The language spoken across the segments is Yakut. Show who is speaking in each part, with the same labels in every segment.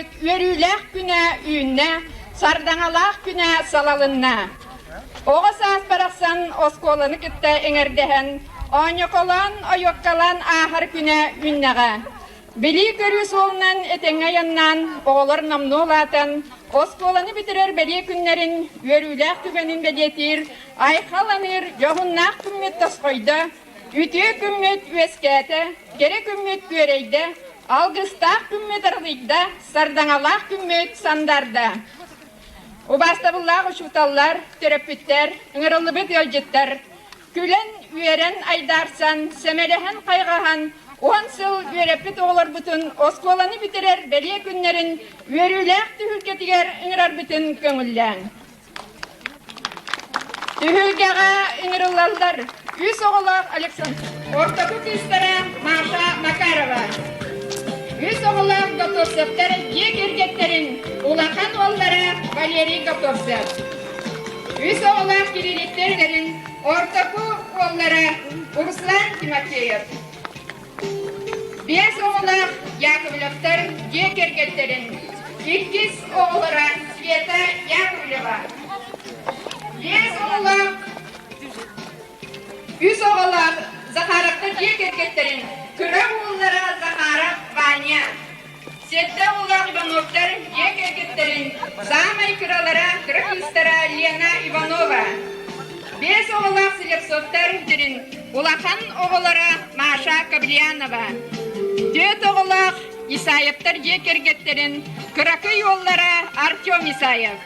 Speaker 1: оскуолабыт үөрүүлээх күнэ үүннэ, сардаҥалаах күнэ салалынна. Оҕо саас барахсан оскуоланы кытта эҥэрдэһэн, оонньоколоон, ойуоккалаан ааһар күнэ үүннэҕэ. Билии-көрүү суолунан этэҥҥэ айаннаан, оҕолор номнуо улаатан, оскуоланы бүтэрэр бэлиэ күннэрин үөрүүлээх түгэнин бэлиэтиир айхал аныыр дьоһуннаах күммүт тосхойдо, үтүө күммүт үөскээтэ, кэрэ күммүт күөрэйдэ, алгыстаах күммүт арылыйда, сардаҥалаах күммүт сандаарда. Убаастабыллаах учууталлар, төрөппүттэр, ыҥырыллыбыт ыалдьыттар, күлэн-үөрэн айдаарсан, сэмэлэһэн-хайҕаһан, 10 сыл үөрэппит оҕолорбутун оскуоланы бүтэрэр бэлиэ күннэрин үөрүүлээх түһүлгэтигэр ыҥырарбытын көҥүллээҥ. Түһүлгэҕэ ыҥырыллаллар үс оҕолоох Александр, ортоку кыыстара Маша Макарова, үс оҕолоох Готовцевтар дьиэ кэргэттэрин улахан уоллара Валерий Готовцев, үс оҕолоох Кириллиттэрин ортоку уоллара Руслан Тимофеев, биэс оҕолоох Яковлевтар дьиэ кэргэттэрин иккис оҕолоро Света Яковлева, биэс оҕолоох, үс оҕолоох Захаровтар дьиэ кэргэттэрин кыра уоллара Захаров Ваня, Сэттэ оҕолоох Ивановтар дьиэ кэргэттэрин саамай кыралара, кыра кыыстара Лена Иванова. Биэс оҕолоох Слепцовтар дирин улахан оҕолоро Маша Кабрианова. Түөрт оҕолоох Исаевтар дьиэ кэргэттэрин кыракый уоллара Артем Исаев.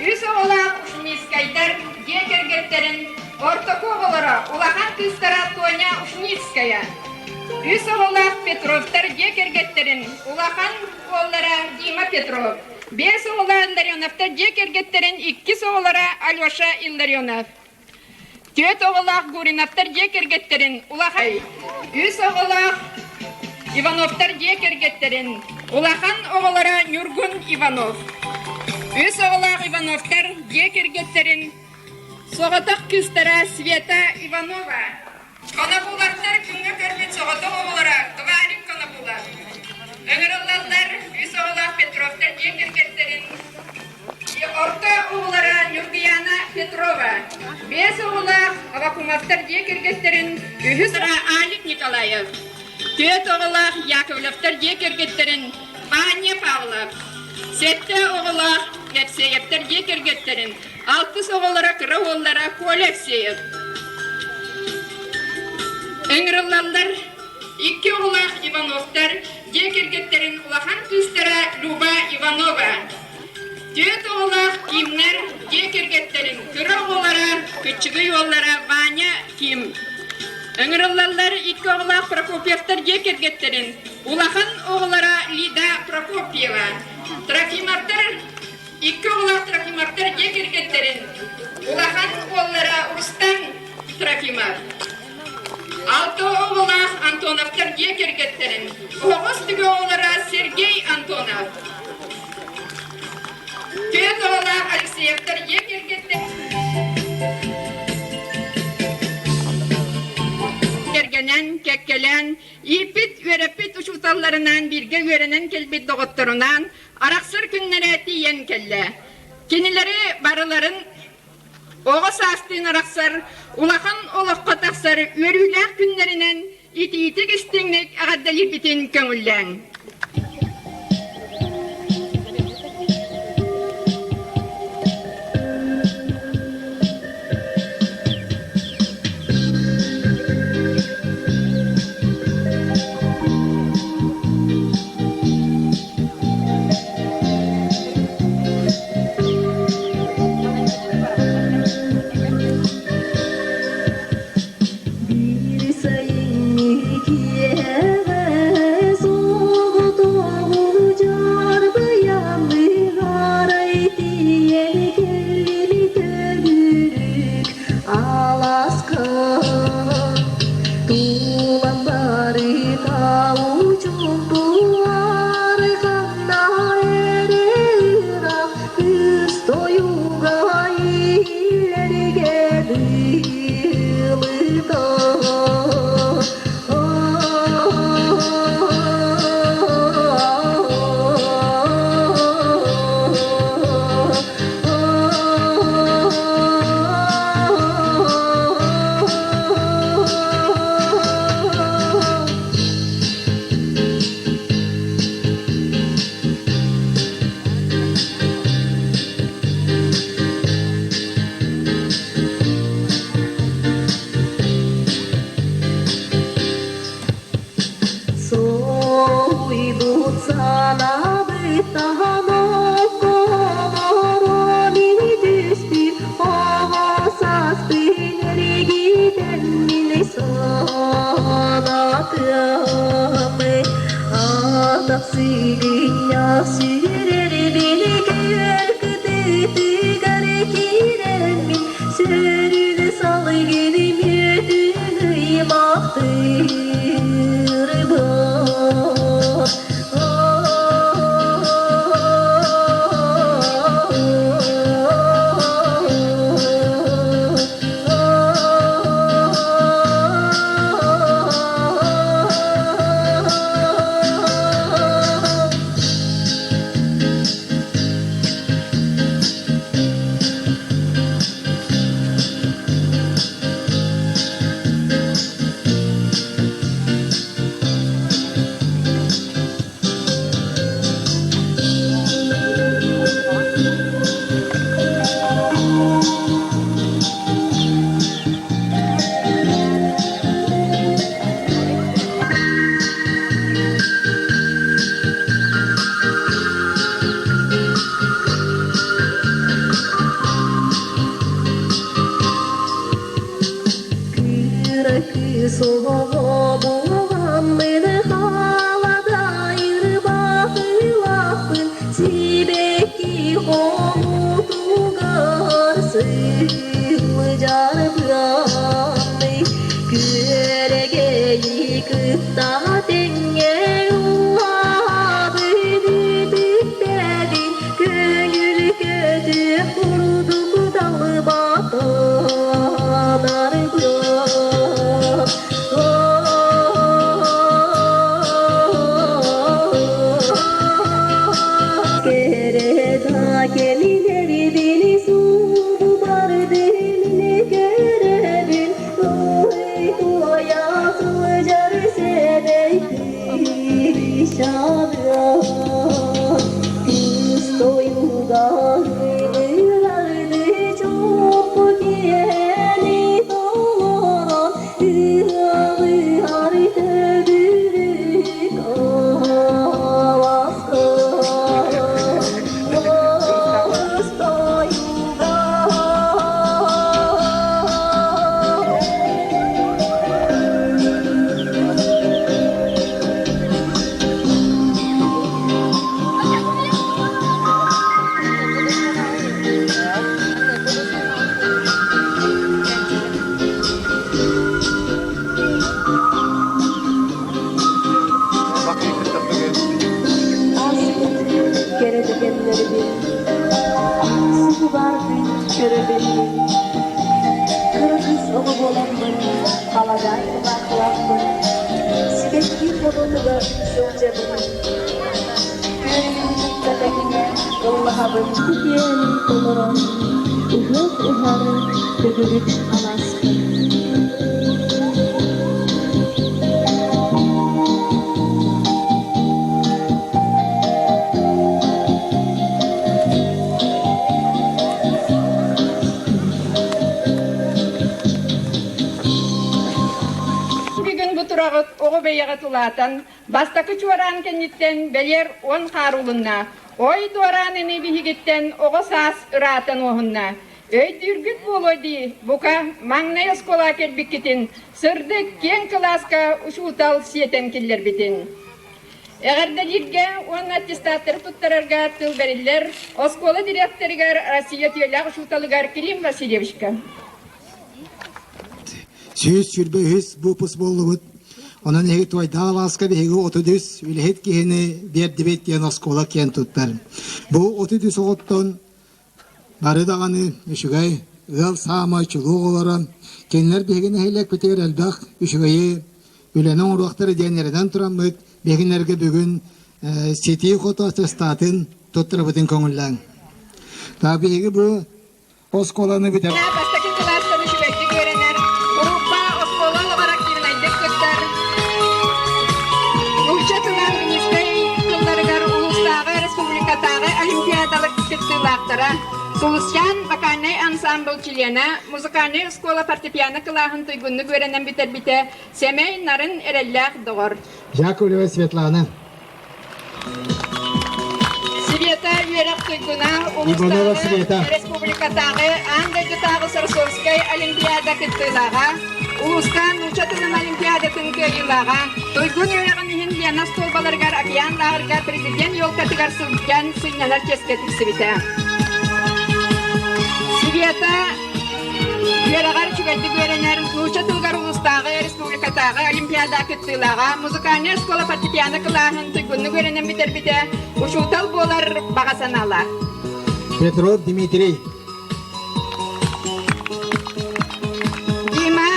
Speaker 1: Үс оҕолоох Ушницкайдар дьиэ кэргэттэрин ортоку оҕолоро улахан кыыстара Тоня Ушницкая. Үс оҕолоох Петровтар дьиэ кэргэттэрин улахан уоллара Дима Петров. Биэс оҕолоох Илларионовтар дьиэ кэргэттэрин иккис оҕолоро Алеша Илларионов. Түөрт оҕолоох Гуриновтар дьиэ кэргэттэрин улахан үс оҕолоох Ивановтар дьиэ кэргэттэрин улахан оҕолоро Ньургун Иванов. Үс оҕолоох Ивановтар дьиэ кэргэттэрин соҕотох кыыстара Света Иванова. Конобуловтар күҥҥэ көрбүт соҕотох оҕолоро Валик Конобулов. Ыҥырыллаллар үс оҕолоох Петровтар дьиэ кэргэттэрин орто оҕолоро Ньургуяна Петрова, биэс оҕолоох Авакумовтар дьиэ кэргэттэрин үһүс Алик Николаев, түөрт оҕолоох Яковлевтар дьиэ кэргэттэрин Ваня Павлов, сэттэ оҕолоох Лепсеевтэр дьиэ кэргэттэрин алтыс оҕолоро кыра уоллара Коля Алексеев. Ыҥырыллаллар икки оҕолоох Ивановтар дьиэ кэргэттэрин улахан кыыстара Люба Иванова, түөрт оҕолоох Кимнэр дьиэ кэргэттэрин кыра оҕолоро, кыччыгый уоллара Ваня Ким. Ыҥырыллаллар икки оҕолоох Прокопьевтар дьиэ кэргэттэрин улахан оҕолоро Лида Прокопьева, Трофимовтар икки оҕолоох Трофимовтар дьиэ кэргэттэрин улахан уоллара Рустам Трофимов, алта оҕолоох Антоновтар дьиэ кэргэттэрин оһоҕос түгэ оҕолоро Сергей Антонов, түөрт оҕолоох Алексеевтар дьиэ кэргэттэрин кэргэнэн, кэккэлээн, ииппит, үөрэппит учууталларынаан бииргэ үөрэнэн кэлбит доҕотторунаан арахсар күннэрэ тиийэн кэллэ. Кинилэри барыларын оҕо саастыын арахсар, улахан олоххо тахсар үөрүүлээх күннэринэн итиитик-истиҥник эҕэрдэлиирбитин көҥүллээҥ.
Speaker 2: Биир сайыҥҥы киэһэҕэ суол. Атах сүүрэр били күөл кытыытыгар киирэммин сөрүн салгын мүөтүн ыймахтыырбын. Кыра кыыс оҕо буоламмын халадаайыр баҕалаахпын сибэкки хонуутугар сылдьарбыаммый күөрэгэйи кытта тэҥҥэ ыллаабын үтүктэбин көҥүл көтүөх курдук далбатанарбын. Кэрэ кэлинэрбин субу бардын көрөбүн Ой-туойа сылдьар сэмэй кыысчаанам Кыыс тойуга ылларды чуоппу киэһэни толорон ыалыһар төгүрүк алааска Кыыс тойуга. Кэрэ түгэннэрбин субу-баардыы көрөбүн. Кыра кыыс оҕо буоламмын, халадаай кулаахтаахпын, сибэкки хонуутугар сылдьабын. Күөлүн кытта тэҥҥэ ыллаһабын. Киэһэни толорон, ыһыах ыһары төгүрүк алааспын.
Speaker 1: Бүгүн бу тураҕыт оҕо бэйэҕит улаатан, бастакы чуораан кэнниттэн бэлиэр уон хаар улунна. Ой дуораан ини биһигиттэн оҕо саас ыраатан уоһунна. Өйдүүргүт буолуо дии, бука, маҥнай оскуолаҕа кэлбиккитин, сырдык, киэҥ кылааска учуутал сиэтэн киллэрбитин. Эҕэрдэлииргэ уонна аттестаттары туттарарга тыл бэриллэр оскуола дириэктэригэр Россия үтүөлээх учууталыгар Клим Васильевичка.
Speaker 3: 123 выпуск буоллубут. Онон эһиги туойдаах алааска биһиги 33 үлэһит киһини биэрдибит диэн оскуола киэн туттар. Бу 33 оҕоттон Бары даҕаны үчүгэй ыал саамай чулуу оҕолоро, кинилэр биһиги нэһилиэкпитигэр элбэх үчүгэйи, үлэни оҥоруохтара диэн эрэнэн тураммыт, биһигиннэргэ бүгүн ситии-хото аттестатын туттарабытын көҥүллээҥ. Та биһиги бу оскуоланы бүтэр
Speaker 1: Бастакы кылаастан үчүгэйдик үөрэнэр, группа оскуола олоҕор активнайдык кыттар. Нуучча тыла английскай тылларыгар улуустааҕы, республикатааҕы олимпиадалар кыттыылаахтара, Сулусчаан вокальнай ансамбл чилиэнэ, музыкальнай оскуола фортепиано кылааһын туйгуннук үөрэнэн бүтэрбитэ, сэмэй, нарын, эрэллээх доҕор.
Speaker 3: Яковлева Светлана.
Speaker 1: туйгуна
Speaker 3: Иванова
Speaker 1: улуустааҕы,
Speaker 3: Света.
Speaker 1: республикатааҕы, аан дойдутааҕы Соросовскай олимпиада кыттыылааҕа, улууска нуучча тылын олимпиадатын кыайыылааҕа, туйгун үөрэҕин иһин Лена остуолбаларыгар океан лааҕырга президент елкатыгар сылдьан сынньанар чиэскэ тиксибитэ. Света үөрэҕэр үчүгэйдик үөрэнэр, нуучча тылыгар улуустааҕы, республикатааҕы олимпиада кыттыылааҕа, музыкальнай оскуола фортепиано кылааһын туйгуннук үөрэнэн бүтэрбитэ, учуутал буолар баҕа санаалаах.
Speaker 3: Петров Дмитрий.
Speaker 1: Дима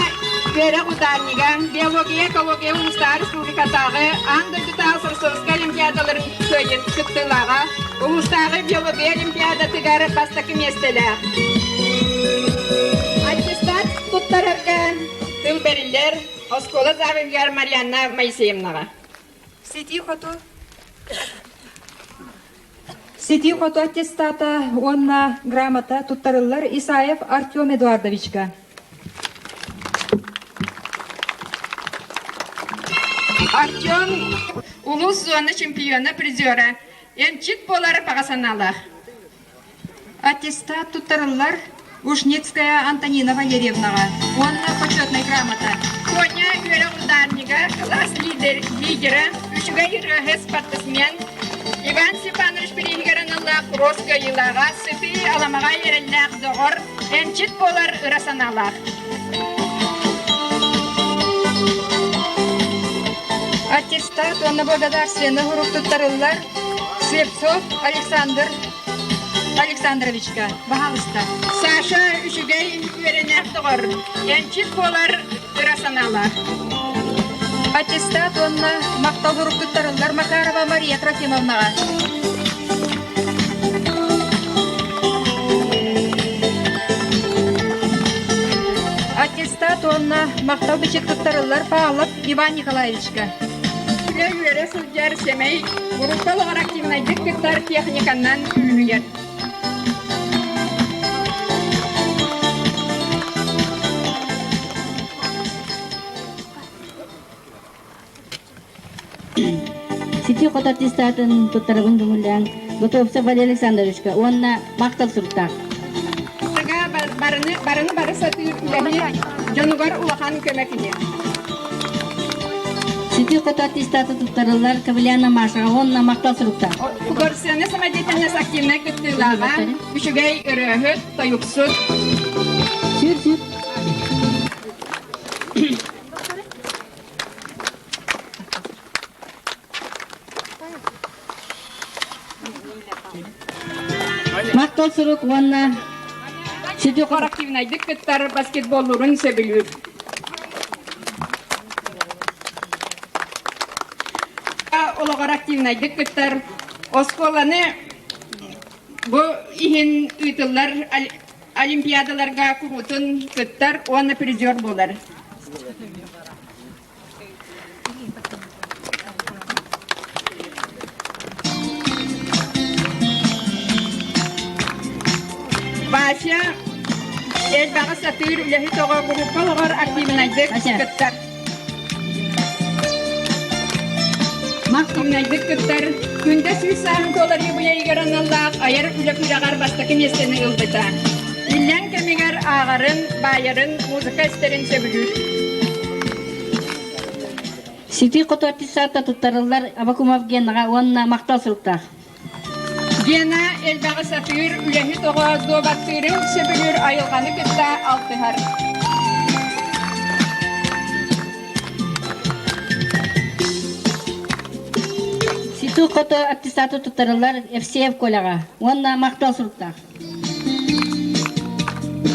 Speaker 1: үөрэх ударнига, биология, экология улуустааҕы республикатааҕы, аан дойдутааҕы Соросовскай олимпиадаларын кыайын кыттыылааҕа, улуустааҕы биология олимпиадатыгар бастакы миэстэлээх. Аттестат туттарарга тыл бэриллэр оскуола завуһугар Марианна Моисеевнаҕа.
Speaker 4: Ситии хоту Ситии хоту аттестата уонна грамота туттарыллар Исаев Артем Эдуардовичка.
Speaker 1: Артем улуус зона чемпиона, призера, эмчит буолар баҕа санаалаах.
Speaker 4: Аттестат туттарыллар Ушницкая Антонина Валерьевнаҕа уонна почетнай грамота.
Speaker 1: Тоня үөрэх ударнига, кылаас лидера, үчүгэй ырыаһыт спортсмен, Иван Степанович бирииһигэр аналлаах Рос кыайыылааҕа, сытыы аламаҕай эрэллээх доҕор, эмчит буолар ыра санаалаах.
Speaker 4: Аттестат уонна благодарственный сурук туттарыллар Слепцов Александр Александровичка, баһаалыста.
Speaker 1: Саша үчүгэй үөрэнээх доҕор, эмчит буолар ыра санаалаах.
Speaker 4: Аттестат уонна махтал сурук туттарыллар Макарова Мария Трофимовнаҕа. Аттестат уонна махтал бичик туттарыллар Павлов Иван Николаевичка.
Speaker 1: Үлэ үөрэ сылдьар сэмэй, группа олоҕор активнайдык кыттар техниканнан үлүһүйэр.
Speaker 5: Сити хот аттестатын туттарабын көҥүллээн Готовцев Валерий Александровичка уонна махтал суруктаах.
Speaker 1: Барыны, барыны бары сатыыр үлэһит дьонугар улахан көмө киһи.
Speaker 5: Сити хото аттестаты туттарыллар Коваляна Машаҕа уонна махтал суруктаах.
Speaker 1: Художественнай самодеятельность активнай кыттыылааҕа, үчүгэй ырыаһыт, тойуксут.
Speaker 5: Сүр сүр. Махтал сурук уонна
Speaker 1: Сити активнайдык кыттар баскетболлуурун сөбүлүүр. Олоҕор активнайдык кыттар оскуоланы бу иһин ыытыллар олимпиадаларга куруутун кыттар уонна призер буолар. Вася элбэҕи сатыыр үлэһит оҕо группа олоҕор активнайдык кыттар. Активнайдык кыттар. Күндэ сүүс сааһын туолар юбилейыгар аналлаах айар үлэ күрэҕэр бастакы миэстэни ылбыта. Иллэҥ кэмигэр ааҕарын, баайарын, музыка истэрин сөбүлүүр.
Speaker 5: Сити хоту аттестата туттарыллар Абакумов Генаҕа уонна махтал суруктаах.
Speaker 1: Гена элбэҕи сатыыр, үлэһит оҕо дуобаттыырын сөбүлүүр айылҕаны кытта алтыһар.
Speaker 5: Сити хоту аттестата туттарыллар Евсеев Коляҕа уонна махтал суруктаах.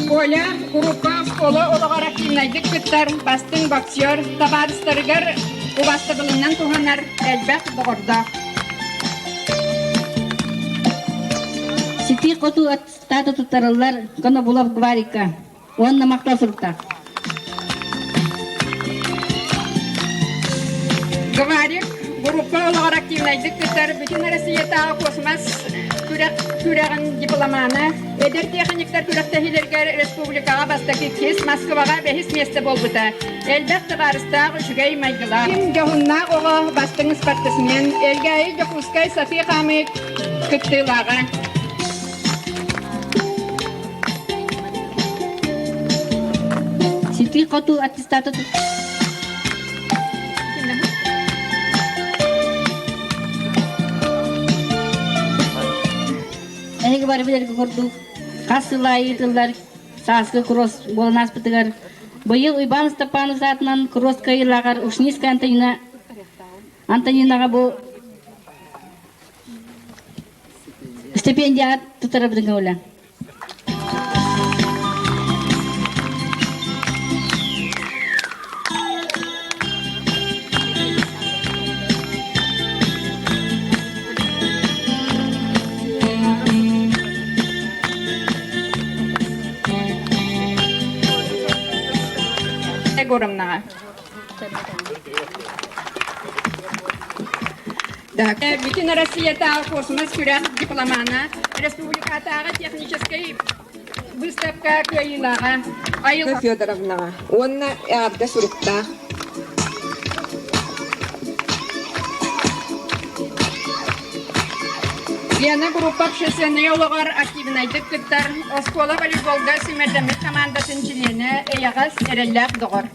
Speaker 1: Коля урукку оскуола олоҕор активнайдык кыттар, бастыҥ боксер, табаарыстарыгар убастабылынан туһанар элбэх доҕордоох.
Speaker 5: Ситии хоту аттестата туттарыллар Конобулов Гварика уонна махтал суруктаах.
Speaker 1: Гварик группа олоҕор активнайдык кыттар Бүтүн Россиятааҕы космос күрэҕин дипломана, эдэр тиэхиньиктэр күрэхтэһиилэригэр республикаҕа бастакы иккис, Москваҕа бэһис миэстэ буолбута. Элбэх табаарыстаах, үчүгэй майгылаах. Ким дьоһуннаах оҕо бастыҥ спортсмен, Элгээйи Дьокуускай сатыы хаамыы кыттыылааҕа.
Speaker 5: Сытыы-хотуу аттестаты Эһиги бары билэргэ курдук, хас сыл аайы ыытыллар сааскы кросс буолан ааспытыгар быйыл Уйбаан Степанов аатынан кросс кыайыылааҕар Ушницкая Антонина Антонинаҕа бу стипендия тутарабытын көҥүлэ.
Speaker 1: Егоровнаҕа. Бүтүн Россиятааҕы космос күрэх дипломана, республикатааҕы техническэй выставка кыайыылааҕа Айыл
Speaker 6: Федоровнаҕа уонна эҕэрдэ суруктаах.
Speaker 1: Лена группа общественнай олоҕор активнайдык кыттар, оскуола волейболга сүүмэрдэммит командатын чилиэнэ, эйэҕэс, эрэллээх доҕор.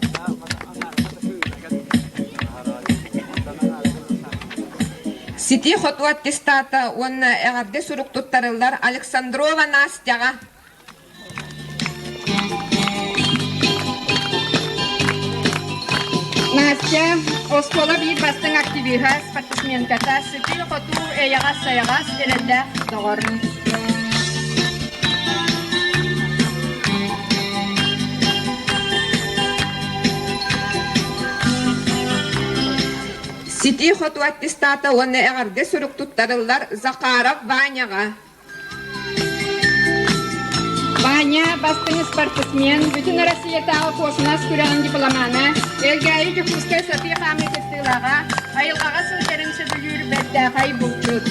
Speaker 6: Сити хоту аттестата уонна эҕэрдэ сурук туттарыллар Александрова Настяҕа.
Speaker 1: Настя оскуола биир бастыҥ активиһа, спортсменката, сытыы-хотуу, эйэҕэс-сайаҕас, эрэллээх доҕор.
Speaker 6: Ситии хоту аттестата уонна эҕэрдэ сурук туттарыллар Захаров Ваняҕа.
Speaker 1: Ваня бастыҥ спортсмен, бүтүн Россиятааҕы космос күрэҕин дипломана, Элгээйи Дьокуускай сатыы хаамыы кыттыылааҕа, айылҕаҕа сылдьарын сөбүлүүр бэртээхэй булчут.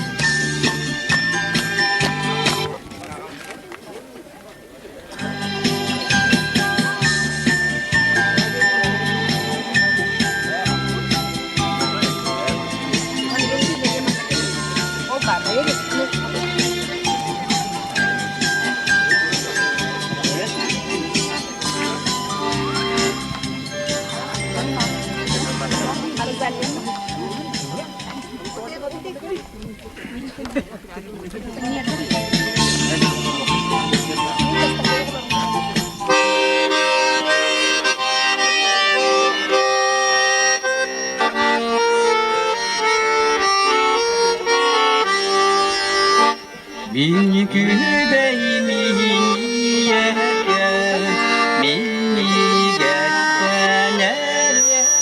Speaker 7: Мин күбэйим иһийэкэ, минньигэстэн эриэкэ,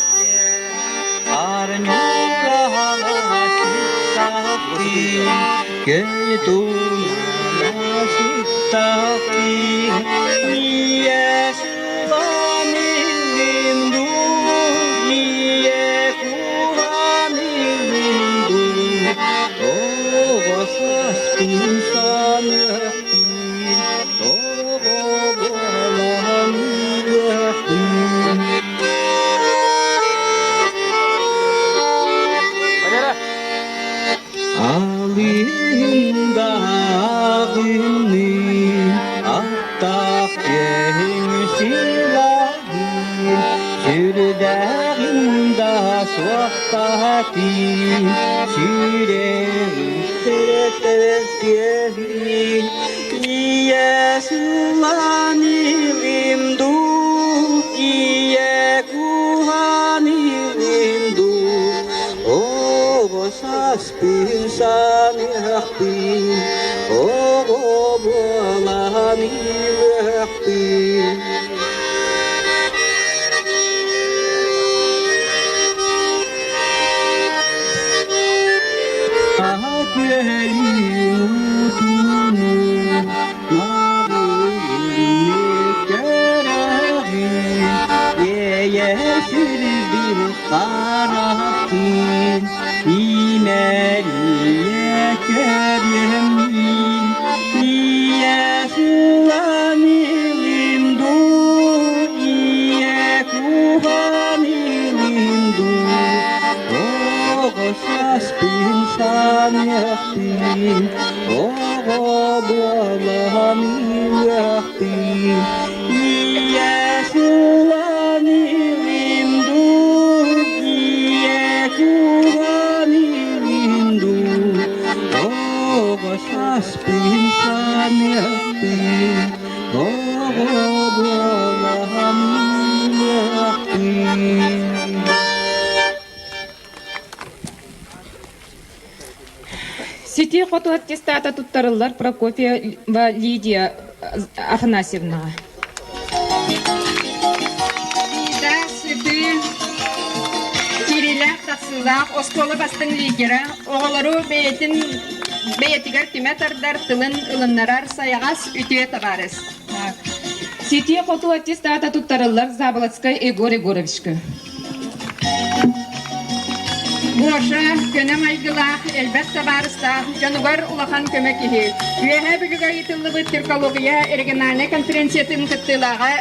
Speaker 7: Алыындаҕыны аттаах киһиҥ силаһын сүрдээҕин да суохтаатыы сүрэҕин тиэһин ийэ сылаан илим дуу ийэ куһаан илим дуу оҕо сааспын саныахпын оҕо буолан илыахпын Саныахпын, оҕо буолан үөхпүн, ийэ сылаанылым. сааспын саныахпын, оҕо буолан ылыахпын.
Speaker 1: Сити хоту аттестата туттарыллар Прокопьева Лидия Афанасьевнаҕа. Лида сытыы киириилээх тахсыылаах оскуола бастыҥ лидера оҕолору бэйэтин бэйэтигэр түмэ тардар тылын ылыннарар сайаҕас үтүө табаарыс. Сити хоту аттестата туттарыллар Заболоцкай Егор Егоровичка. Гоша көнө майгылаах, элбэх табаарыстаах, дьонугар улахан көмө киһи. Үөһээ Бүлүүгэ ыытыллыбыт тюркология региональнай конференциятын кыттыылааҕа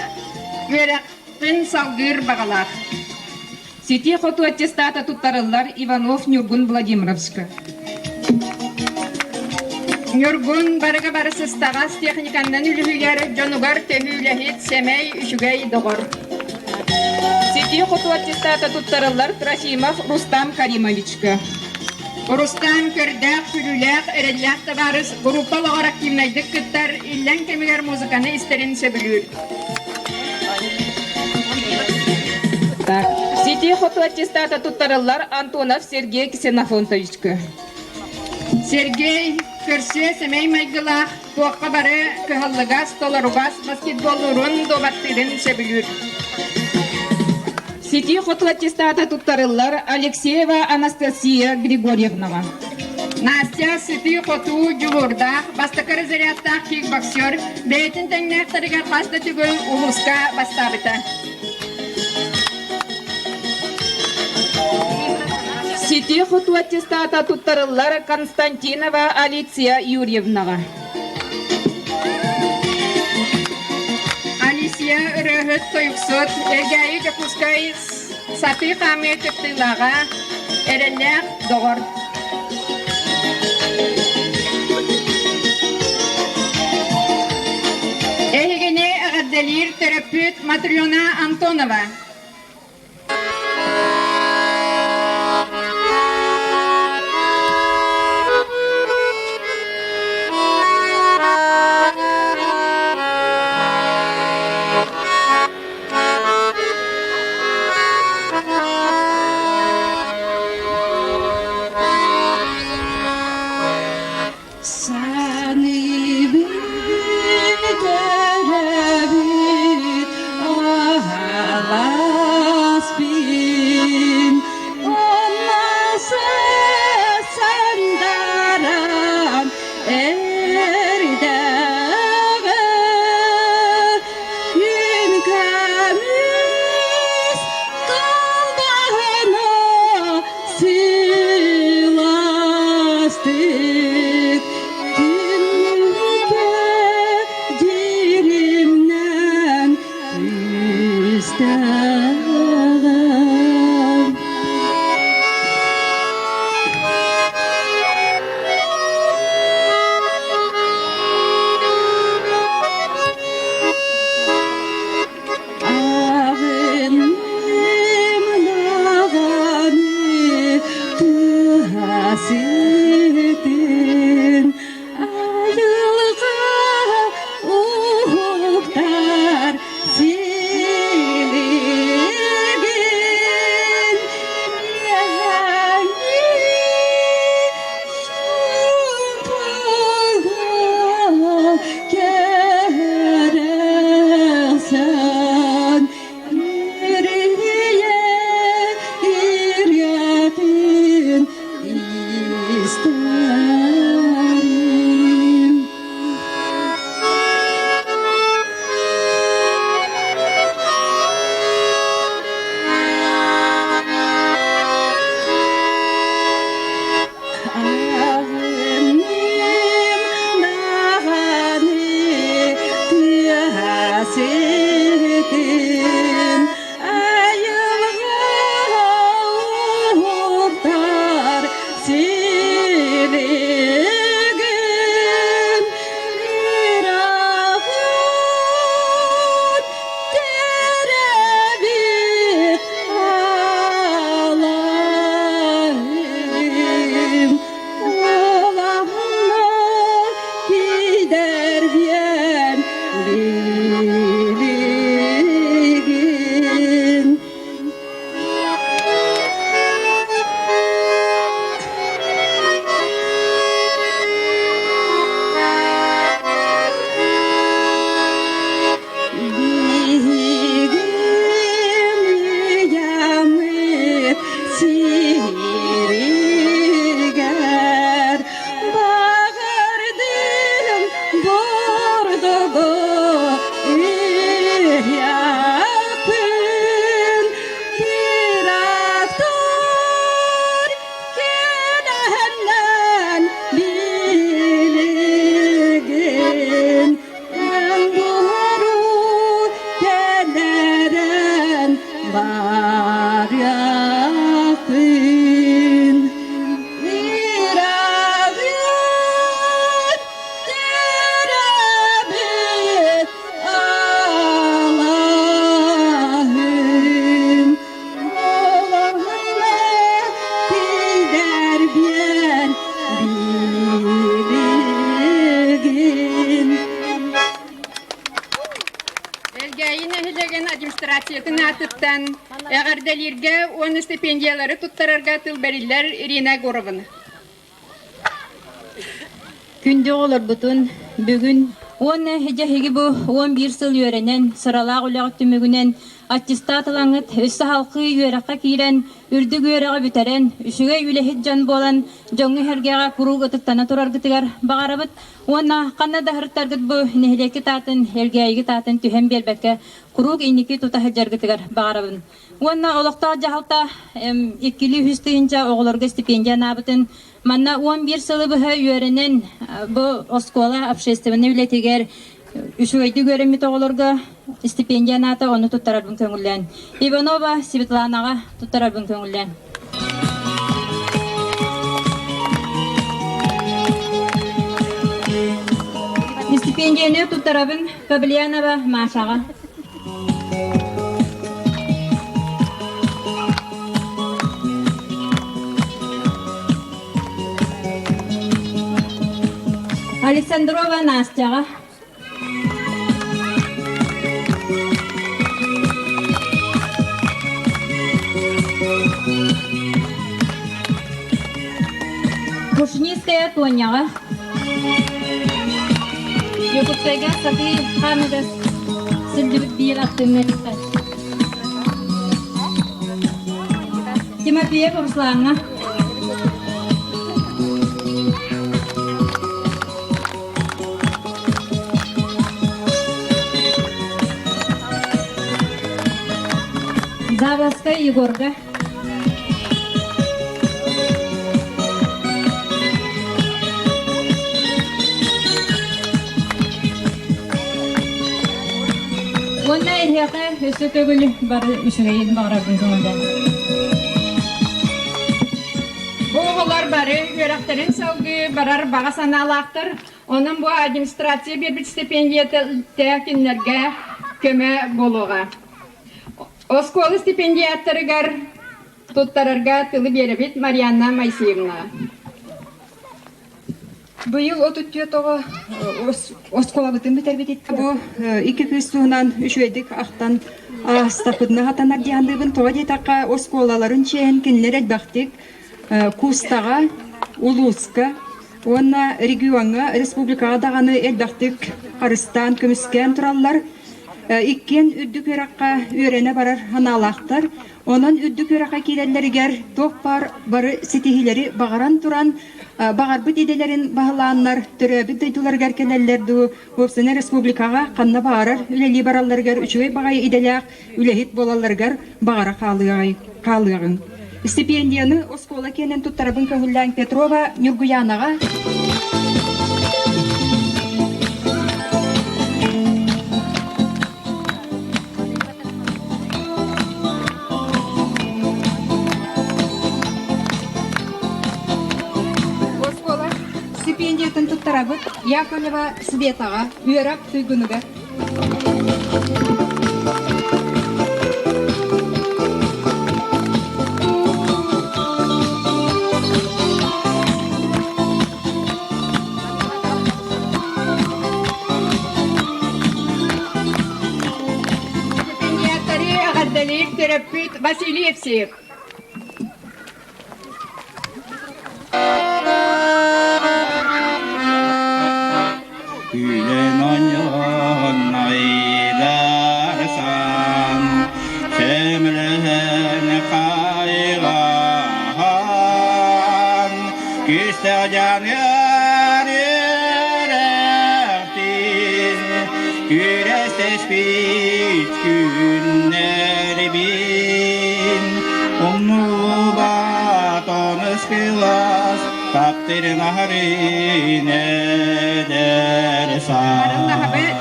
Speaker 1: үөрэхпин салгыыр баҕалаах. Сити хоту аттестата туттарыллар Иванов Ньургун Владимировичка. Ньургун барыга бары сыстаҕас техниканнан үлүһүйэр, дьонугар төһүүлэһит, сэмэй, үчүгэй доҕор. Сити хоту аттестата туттарыллар Трофимов Рустам Каримовичка. Рустам көрдөөх, күлүүлээх, эрэллээх табаарыс группа олоҕор активнайдык кыттар, иллэҥ кэмигэр музыканы истэрин сөбүлүүр. Так, Сити хоту аттестата туттарыллар Антонов Сергей Ксенофонтовичка. Сергей көрсүө сэмэй майгылаах, туохха бары кыһаллыгас, толоругас баскетболлуурун, дуобаттыырын сөбүлүүр. Сити хоту аттестата туттарыллар Алексеева Анастасия Григорьевнаҕа. Настя сытыы-хотуу, дьулуурдаах, бастакы разрядтаах кикбоксер, бэйэтин тэҥнээхтэригэр хас да төгүл улууска бастаабыта. Сити-хотуу аттестата туттарыллар Константинова Алиция Юрьевнаҕа. Алисия ырыаһыт, тойуксут, Эргээйи Дьокуускай сатыы хаамыы кыттыылааҕа, эрэллээх доҕор. Эһигини эҕэрдэлиир төрөппүт Матрена Антонова.
Speaker 7: Саныыбын көрөбүт аһаҕаспын онно сардаран эрдэҕэ күн көмүс талбаһына сылаастык түннүккэ дии.
Speaker 1: администрациятын аатыттан эҕэрдэлииргэ уонна стипендиялары туттарарга тыл бэриллэр Ирина Егоровна.
Speaker 8: Күндү оҕолорбутун бүгүн уонна дьэһиги бу 11 сыл үөрэнэн, сыралаах үлэҕит түмүгүнэн аттестат ылаҥҥыт өссө халқыы үөрэххэ киирэн, үрдүк үөрэҕи бүтэрэн, үчүгэй үлэһит дьон буолан, дьоҥҥо-сэргэҕэ куруук ытыктана тураргытыгар баҕарабыт уонна ханна да сырыттаргыт бу нэһилиэккит аатын, Элгээйигит аатын түһэн биэрбэккэ куруук инники тута сылдьаргытыгар баҕарабын. Уонна олохтоох дьаһалта иккилии үһүс тыһыынча оҕолорго стипендия анаабытын манна 11 сылы быһа үөрэнэн бу оскуола общественнай үлэтигэр үчүгэйдик үөрэммит оҕолорго стипендия анаата ону туттарарбын көҥүллээн. Иванова Светланаҕа туттарарбын көҥүллээн. Стипендияны туттарабын Павлианова Машаҕа. Александрова Настяҕа. Кушницкая Тоняҕа. Якутскайга сатыы хаамыгас сылдьыбыт биир аттыҥҥа Тимофеев Руслаҥҥа. Заводскай Егорга. Уонна эһиэхэ өссө төгүл бары үчүгэйин баҕарарбын көҥүллээн.
Speaker 1: Бу оҕолор бары үөрэхтэрин салгыы барар баҕа санаалаахтар. Онон бу администрация биэрбит стипендията кинилэргэ көмө буолуоҕа. Оскуола стипендиаттарыгар туттарарга тылы биэрэбит Марианна Моисеевна.
Speaker 4: Быйыл 34 оҕо оскуолабытын бүтэрбит. Бу икки кыыс туһунан үчүгэйдик ахтан ааспытына хатанар диэхандыыбын. Тоҕо диэтэххэ, оскуолаларын чиэһин кинилэр элбэхтик куустаҕа, улууска уонна региоҥҥа, республикаҕа даҕаны элбэхтик харыстаан, көмүскээн тураллар. Иккиэн үрдүк үөрэххэ үөрэнэ барар санаалаахтар. Онон үрдүк үөрэххэ киирэллэригэр туох баар бары ситиһиилэри баҕаран туран, баҕарбыт идэлэрин баһылааннар, төрөөбүт дойдуларыгар кэлэллэр дуу, уопсайынан республикаҕа ханна баҕарар үлэлии баралларыгар үчүгэй баҕайы идэлээх үлэһит буолалларыгар баҕара хаалыаҕыҥ. Стипендияны оскуола киэнин туттарабын көҥүллээн Петрова Ньургуйаанаҕа Оскуола стипендиятын туттарабыт Яковлева Светаҕа үөрэх туйгунугар.
Speaker 1: Стипендиаттары эҕэрдэлиир төрөппүт Василий Евсеев.
Speaker 9: Күлэн оонньоон айдарсан, сөмөлөһөн хайҕаһан, күүстээх дьаныар үөрэхтин, күрэстэспит күннэрбин Умнубат онус кылаас таптырын аһарын эдэр саас.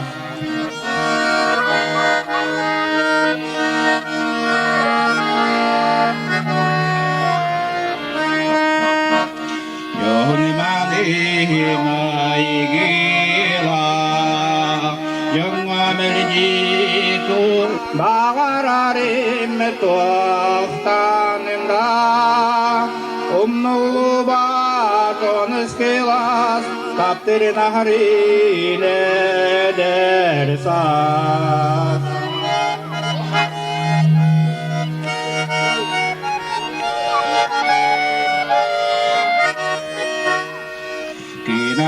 Speaker 9: Баҕарарым туохтаным да умнуллубат онус кылаас таптырын аһарын эдэр саас.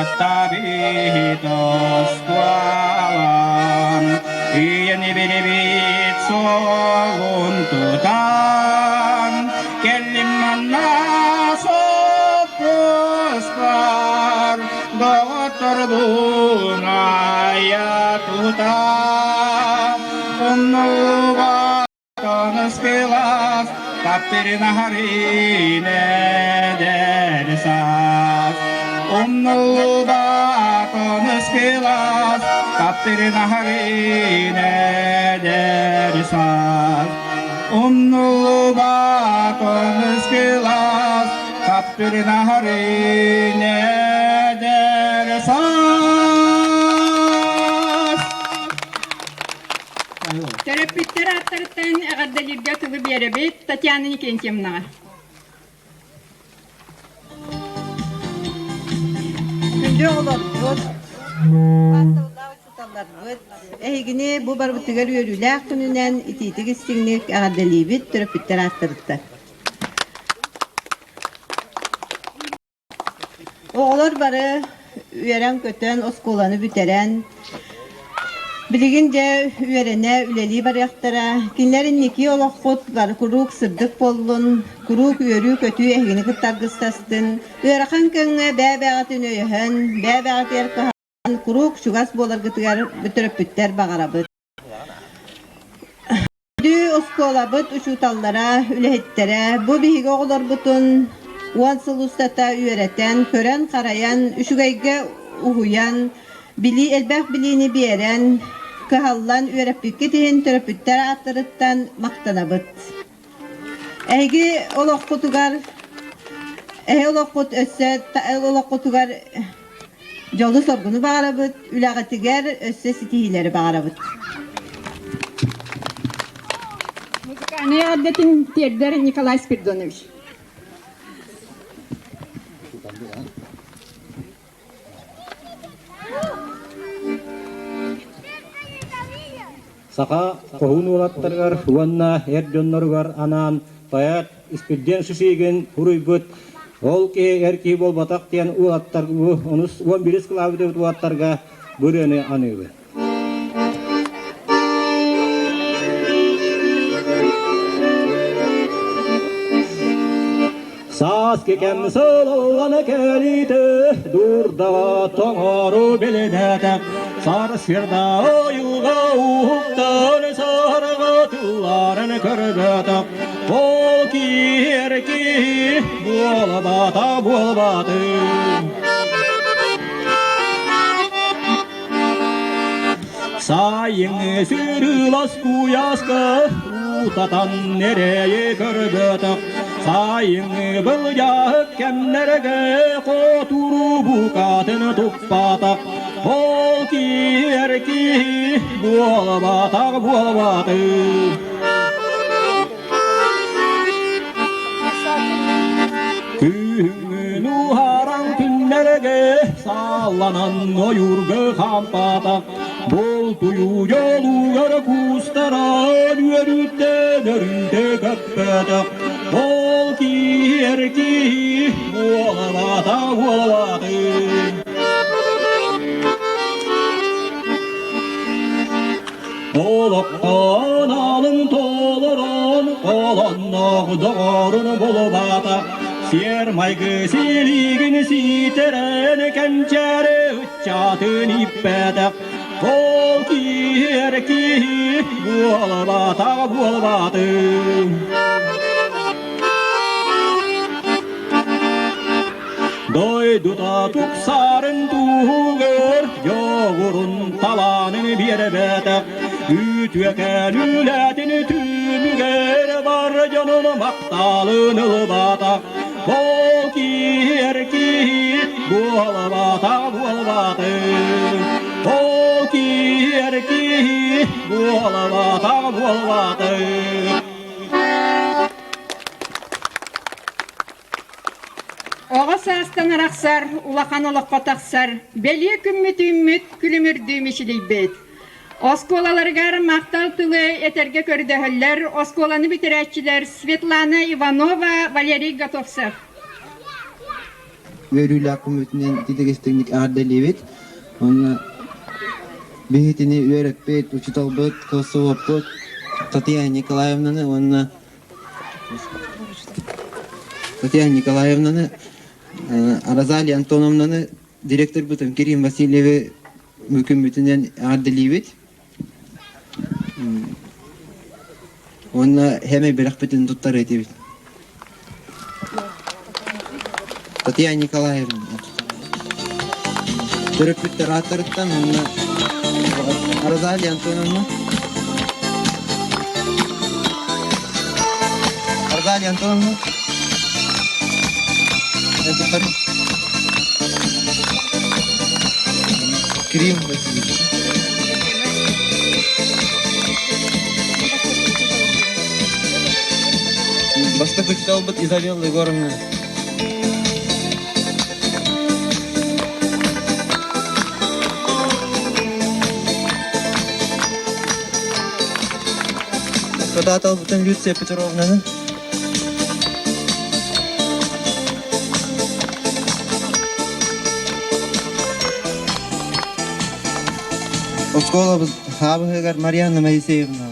Speaker 9: Таптаабыт оскуолам, Үйэни билибит суолун тутан, Кэллим манна соппуспар, Доҕоттордуун айа тута, Умнубат Тоныскылас, таптырын аһарын эдэр саас. Умнуллубат тоныскылас, таптырын аһарын эдэр саас. Умнуллубат тоныскылас, таптырын аһарын эдэр саас.
Speaker 1: Төрөппүттэр ааттарыттан эҕэрдэлииргэ тылы биэрэбит Татьяна Никентьевнаҕа.
Speaker 10: Күндү оҕолорбут, убаастабыллаах учууталларбыт, эһигини бу барыбытыгар үөрүүлээх күнүнэн итиитик истиҥник эҕэрдэлиибит төрөппүттэр ааттарыттан. Оҕолор бары үөрэн-көтөн оскуоланы бүтэрэн, билигин дьэ үөрэнэ, үлэлии барыахтара. Кинилэр инники олоххут бары куруук сырдык буоллун, куруук үөрүү-көтүү эһигини кытта аргыстастын, ыарахан кэмҥэ бэйэ-бэйэҕитин өйөһөн, бэйэ-бэйэҕитигэр кыһаллан куруук чугас буоларгытыгар төрөппүттэр баҕарабыт. Бүлүү оскуолабыт учууталлара, үлэһиттэрэ бу биһиги оҕолорбутун уон сыл устата үөрэтэн, көрөн-харайан, үчүгэйгэ уһуйан, билии элбэх билиини биэрэн, кыһаллан үөрэппиккит иһин төрөппүттэр ааттарыттан махтанабыт. Эһиги олоххутугар эһи олоххут өссө олоххутугар Дьолу-соргуну баҕарабыт, үлэҕитигэр өссө ситиһиилэри баҕарабыт.
Speaker 1: Музыкальнай эҕэрдэтин тиэрдэр Николай Спиридонович.
Speaker 11: Саха хоһуун уолаттарыгар уонна эр дьонноругар анаан поэт Испирдиэн Шишигин суруйбут «Ол киһи эр киһи буолбатах» диэн уолаттар онус 11 кылаабыт уолаттарга бу ырыаны аныыбын. Сааскы кэм сылаллана кэлиитэ, дурдаҕа тоҥору билбэтэх, сарсыарда ойууга уһуктан саһарга тылларын көрбөтөх, ол киһи киһи буолбата буолбатын. Сайыҥҥы сырылас куйааска утатан эрэйи көрбөтөх, сайыҥҥы былдьаһык кэмнэргэ хотуру букатын туппатах, ол киһи киһи буолбатах буолбатын. Күһүҥҥүн уһаран күннэргэ саалланан ойуурга хаампатах, бултуйуу дьолугар куустаран үөрүүттэн өрүүтэ көппөтөх, ол киһи эр киһи буолабата буолабатын. Олохтон алын толорон, холонноох доҕорун булбата, сиэр-майгы силигин сиитэрэн кэнчээри ыччатын ииппэтэх, ол киһи эр киһи буолбатах буолбатын. Дойдута тупсарын туһугар дьоҕурун талаанын биэрбэтэх, үтүөкэн үлэтин түмүгэр бар дьонун махталын ылбатах, ол киһи эр киһи буолбатах буолбатын, ол киһи эр киһи буолбатах буолбатын.
Speaker 1: Оҕо саастан арахсар, улахан олоххо тахсар, бэлиэ күммүт үүммүт, күлүмүрдүү мичилийбит. Оскуолаларыгар махтал тылы этэргэ көрдөһөллөр оскуоланы бүтэрээччилэр Светлана Иванова, Валерий Готовцев.
Speaker 12: үөрүүлээх күммүтүнэн ититик-истиҥник эҕэрдэлиибит. Уонна биһитини үөрэппит учууталбыт, кылсыбыппыт Татьяна Николаевнаны уонна Татьяна Николаевнаны, Розалия Антоновнаны, директорбытын Кирилл Васильевы күммүтүнэн эҕэрдэлиибит. Уонна хэмэ бэлэхпитин туттар этибит. Татьяна Николаевна. Төрөппүттэр ааттарыттан уонна Розалия Антоновна. Розалия Антоновна. Кирилл Васильевич. Бастакы учууталбыт Изабелла Егоровна. Катааталбытын Люция Петровнаны. Оскуолабыт хаабыһыгар Марианна Моисеевна.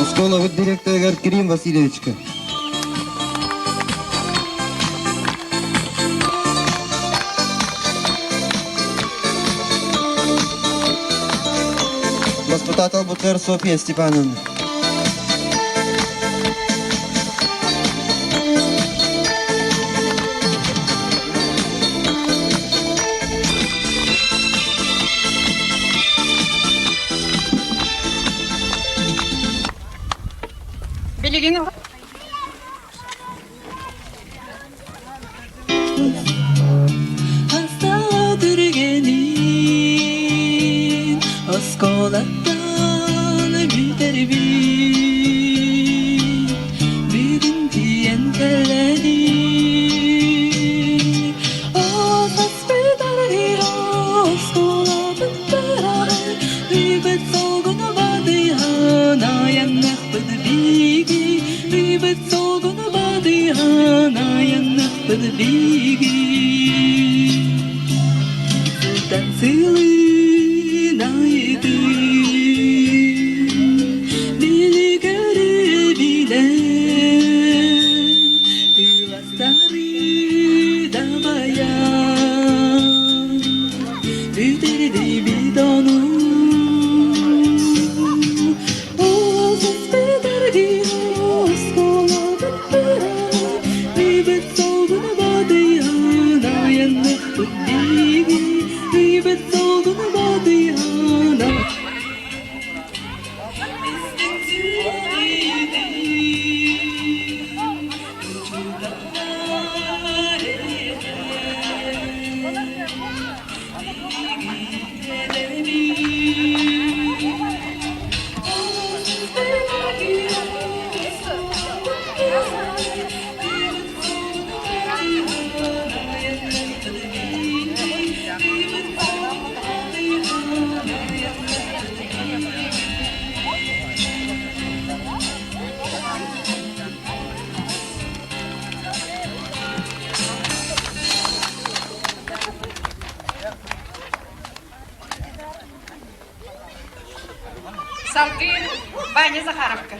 Speaker 12: Оскуолабыт директорыгар Кирилл Васильевичка. Воспитатель Софья Степановна.
Speaker 1: Билигин
Speaker 7: Түргэнин оскуолаттан бүтэрбит бүгүн тиийэн кэлэни Тыластары бүтэрдий бидону
Speaker 1: Салгыы Ваня Захаровка.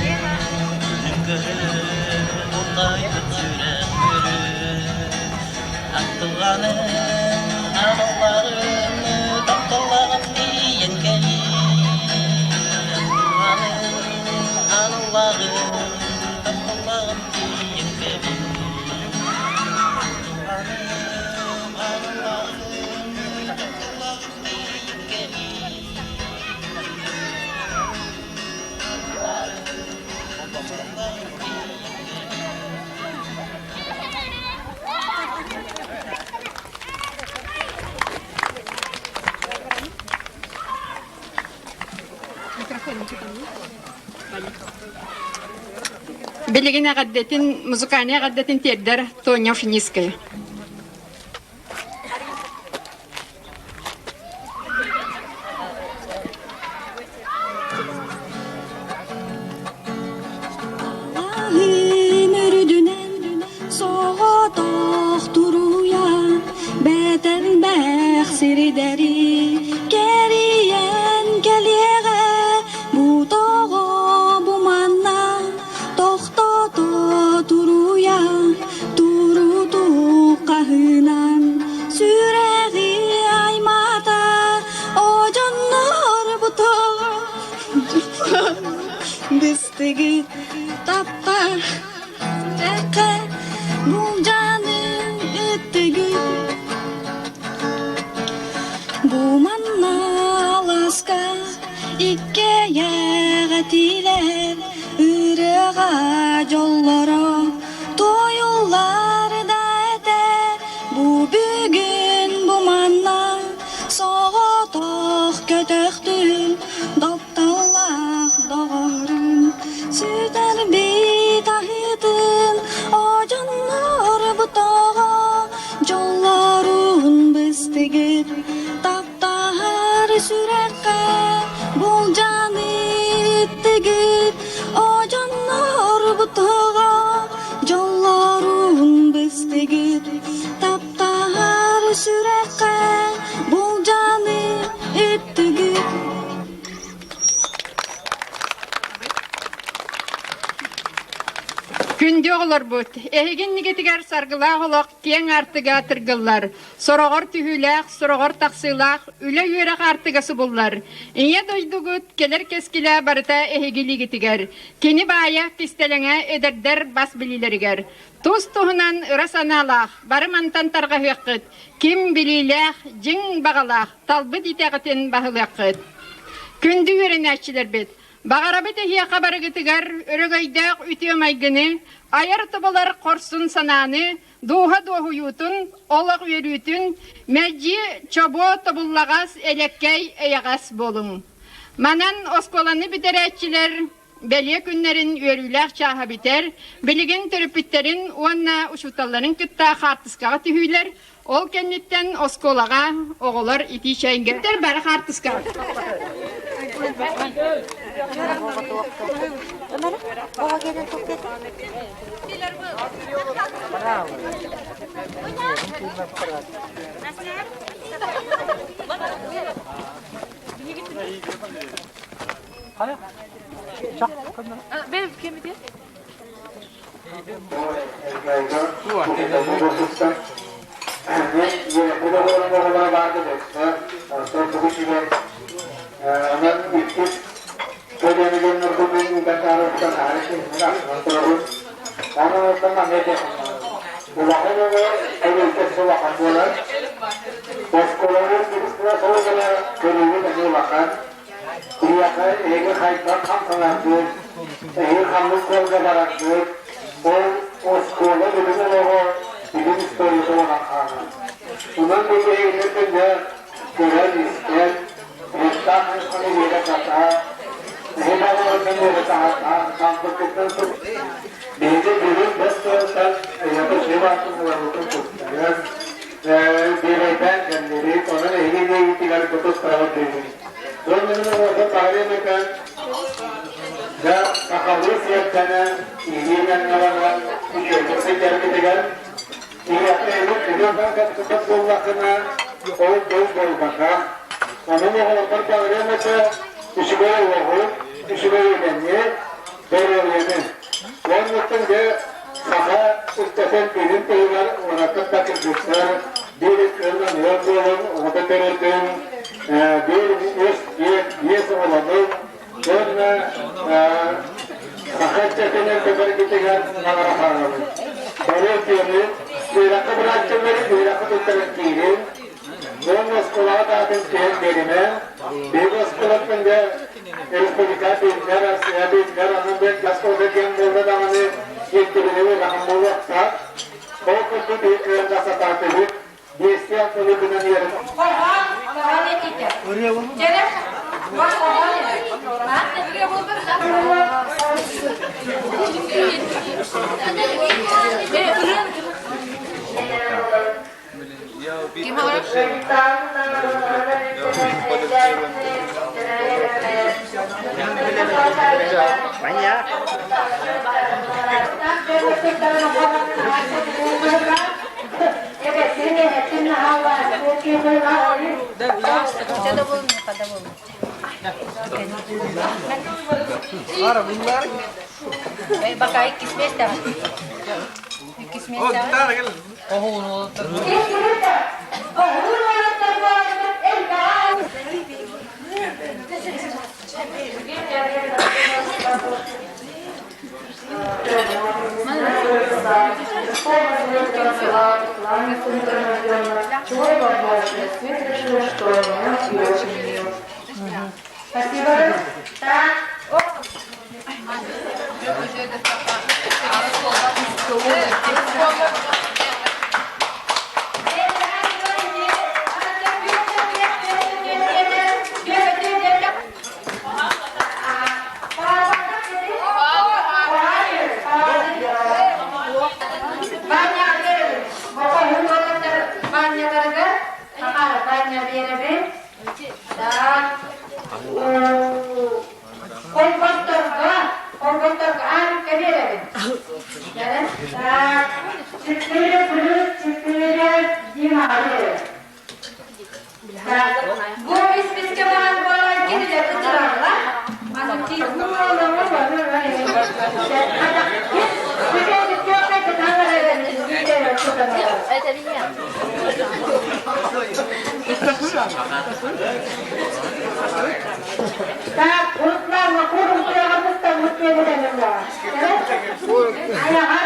Speaker 7: Күнүм көрөр, Уллайбыт сүрэх көрөр. Ахтылҕаным, аналларым, тапталлаҕым тиийэн кэлиий. Ахтылҕаным, аналларым, тапталлаҕым тиийэн кэлиий. Ахтылҕаным, аналларым, тапталлаҕым тиийэн кэлиий.
Speaker 1: Билигин эҕэрдэтин, музыкальнай эҕэрдэтин тиэрдэр Тоня Ушницкая.
Speaker 13: Алаһын үрдүнэн соҕотох туруйа бэтэлбэх сирдэри кэрийэн кэлиэҕэ бу тоҕо бу манна тохтото туруйа турутук хаһынан сүрэҕи аймаата одьоннор бутоҕо быстыгы тапта сүрэххэ булдьаны ыттыгы бу манна аласка иккэйэҕэтилэр ырыаҕа дьоллоро туойуллар да этэ бу бүгүн бу манна соҕотох көтөхтүн тапталлаах доҕорун сүтэрбит аһыытын одьоннор бутоҕо дьоллорун быстыгыт таптаһар сүрэххэ булдьаны иттигит одьоннор бутоҕо дьоллорун быстыгыт таптаһар сүрэххэ булдьаны иттигит.
Speaker 1: Күндү оҕолорбут, эһиги иннигитигэр саргылаах олох киэҥ аартыга тыргыллар, сороҕор түһүүлээх, сороҕор тахсыылаах үлэ-үөрэх аартыга субуллар. Ийэ дойдугут кэлэр кэскилэ барыта эһиги илиигитигэр. Кини баайа, кистэлэҥэ эдэрдэр бас билиилэригэр. Тус-туһунан ыра санаалаах, бары мантан тарҕаһыаххыт, ким билиилээх, дьиҥ баҕалаах, талбыт итэҕитин баһылыаххыт. Күндү үөрэнээччилэрбит, баҕарабыт эһиэхэ барыгытыгар өрөгөйдөөх үтүө майгыны, айар тобулар хорсун санааны, дууһа дуоһуйуутун, олох үөрүүтүн, мэлдьи чобуо тобуллаҕас, элэккэй, эйэҕэс буолуҥ. Манан оскуоланы бүтэрээччилэр бэлиэ күннэрин үөрүүлээх чааһа бүтэр, билигин төрөппүттэрин уонна учууталларын кытта хаартыскаҕа түһүүлэр, ол кэнниттэн оскуолаҕа оҕолор итии чэйгэ бары хаартыскаҕа.
Speaker 14: Киһиэхэ эһиги хайдах хамсанаргыт, эһиги ханнык суолга бараргыт, ол оскуола бүтүн олоҕо бүтүн историята буолан хаалар. Онон бу эһигини көнө көрөн-истэн, уоттаах хайысханы үөрэ сатаа, эһи баҕаларынан үөрэ саһардаан, хаалбыккыттан биһиги бүгүн бэс тыалтан эйиэхэ үчүгэй баартын ыларбытын туттарыан, биэрэйдээн кэллибит, онон эһиги илиигитигэр бу туттарабыт диибин. Дьэ, сахалыы сиэрдэнэн, илиинэн-наранан үчүгэйдик сылдьаргытыгар, киһиэхэ үлэ буоллаххына, ол дьол буолбатах. Онон оҕолорбор баҕарыам этэ, үчүгэй олоҕу, үчүгэй үлэни. Доруобуйаны. Уоннаттан дьэ саха ыччатын тыынын туһугар уонаттан да кыргыттар биир ыалынан ыал буолан оҕото төрөтүн, биир үс биэс оҕолонун уонна саха ыччатын көмөргүтүгэр аҥара хаалабыт. Бары үтүөнү, үөрэххэ бырааччылары үөрэххэ туттаран киирин, уонна оскуолаҕа таатын түһэн биэримэ, биһиги оскуолаттан дьэ республика биллэр, Россия биллэр, онон бэл оскуолата диэн буолла даҕаны ирдэбилэ улахан буолуохтаах. Ол курдук биһиги кыайан да сатаатыбыт, биэстии алталыы гынан үөрэн.
Speaker 1: Хоһоон этитэ. Дьэрэ, хоһоон Бакай кисмес Холбосторго, холбосторго аан кэбиэрэбин. Так, 4 плюс 4 Дима. Так, бу исписке баар буолан кинилэр ытыраллар. Так, урутла курум туяҕымыста муттуегутанылла. Аяҕар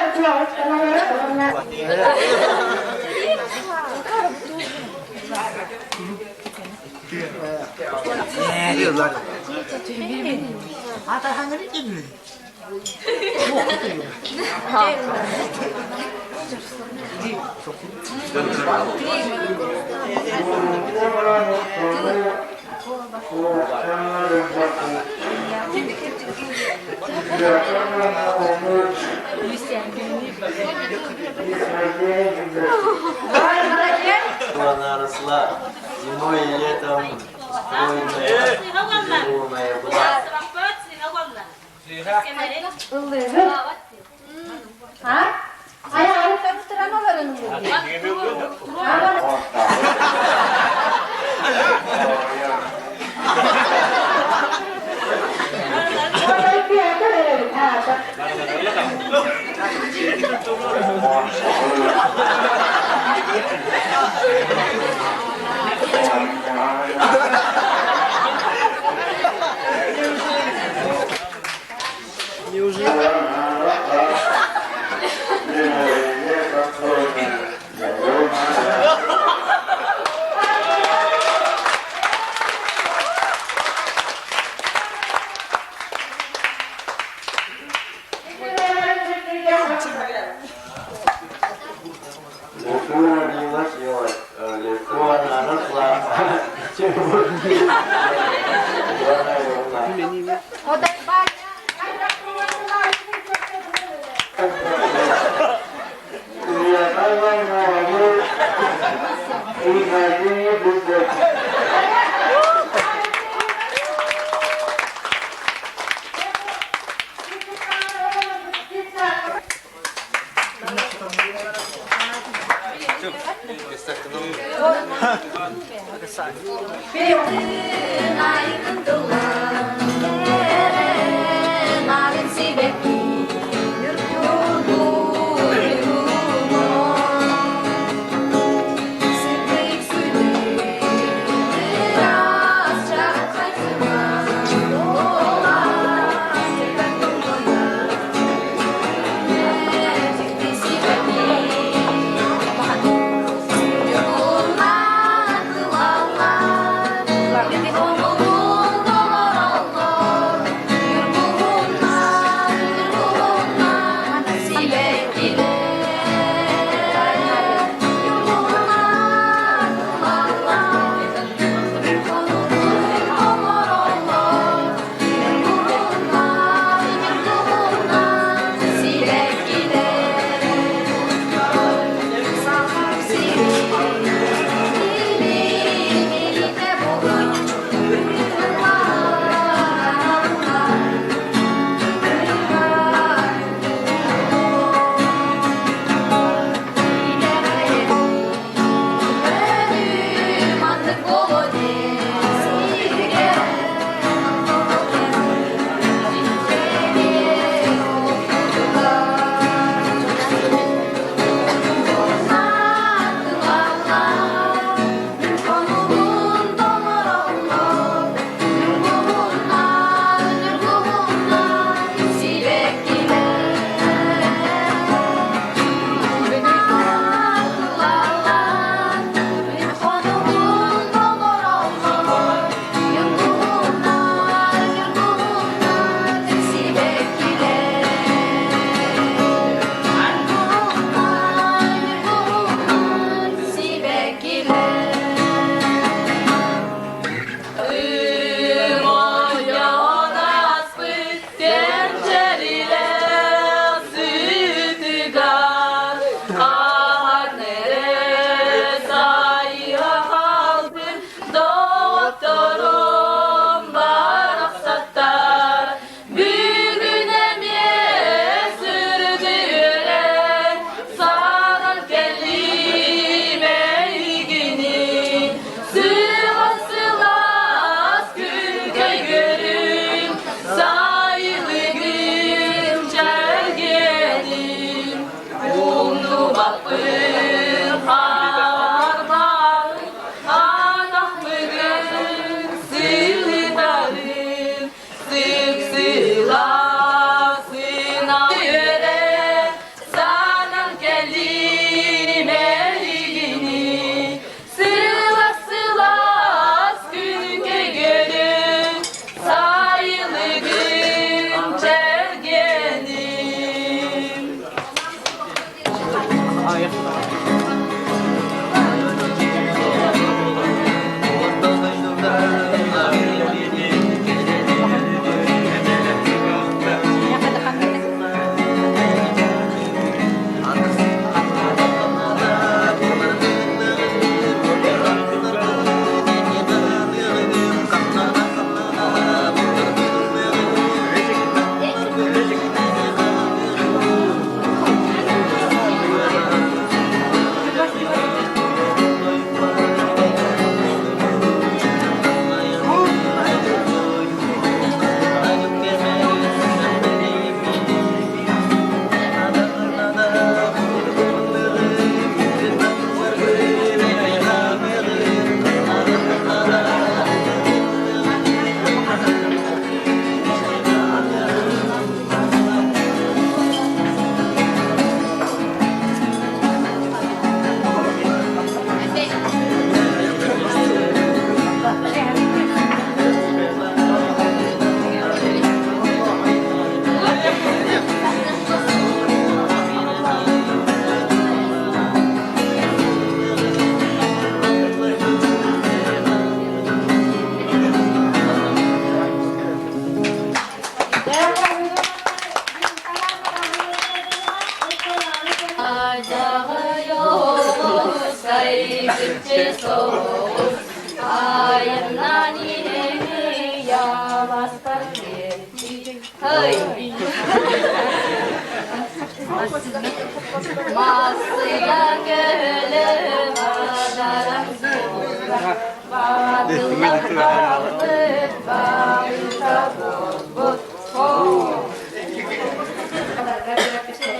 Speaker 7: Она росла зимой и летом стройная, зеленая была. Легко родилась легко она росла. Чем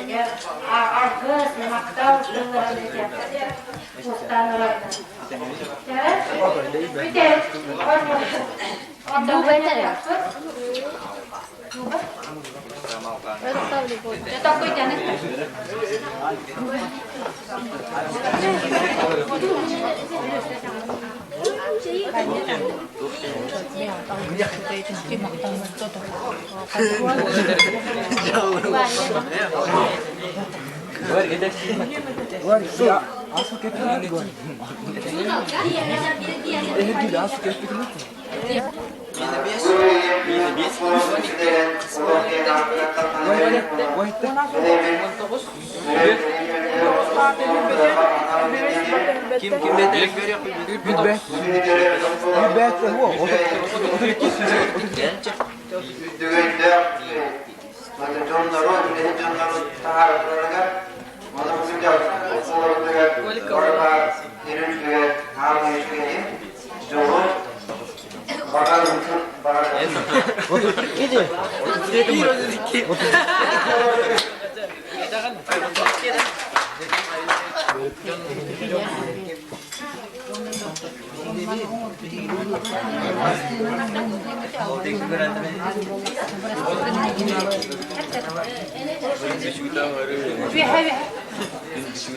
Speaker 15: бэйэлэригэр алгыс, махтал тылларын этиэхтэрэ устан ыларбын. Бүтэр.
Speaker 7: Дьоннору, үлэһит дьоннору таһааралларыгар, онно оскуолаларыгар барыта үрүҥ хаамыы үчүгэйин, дьолу,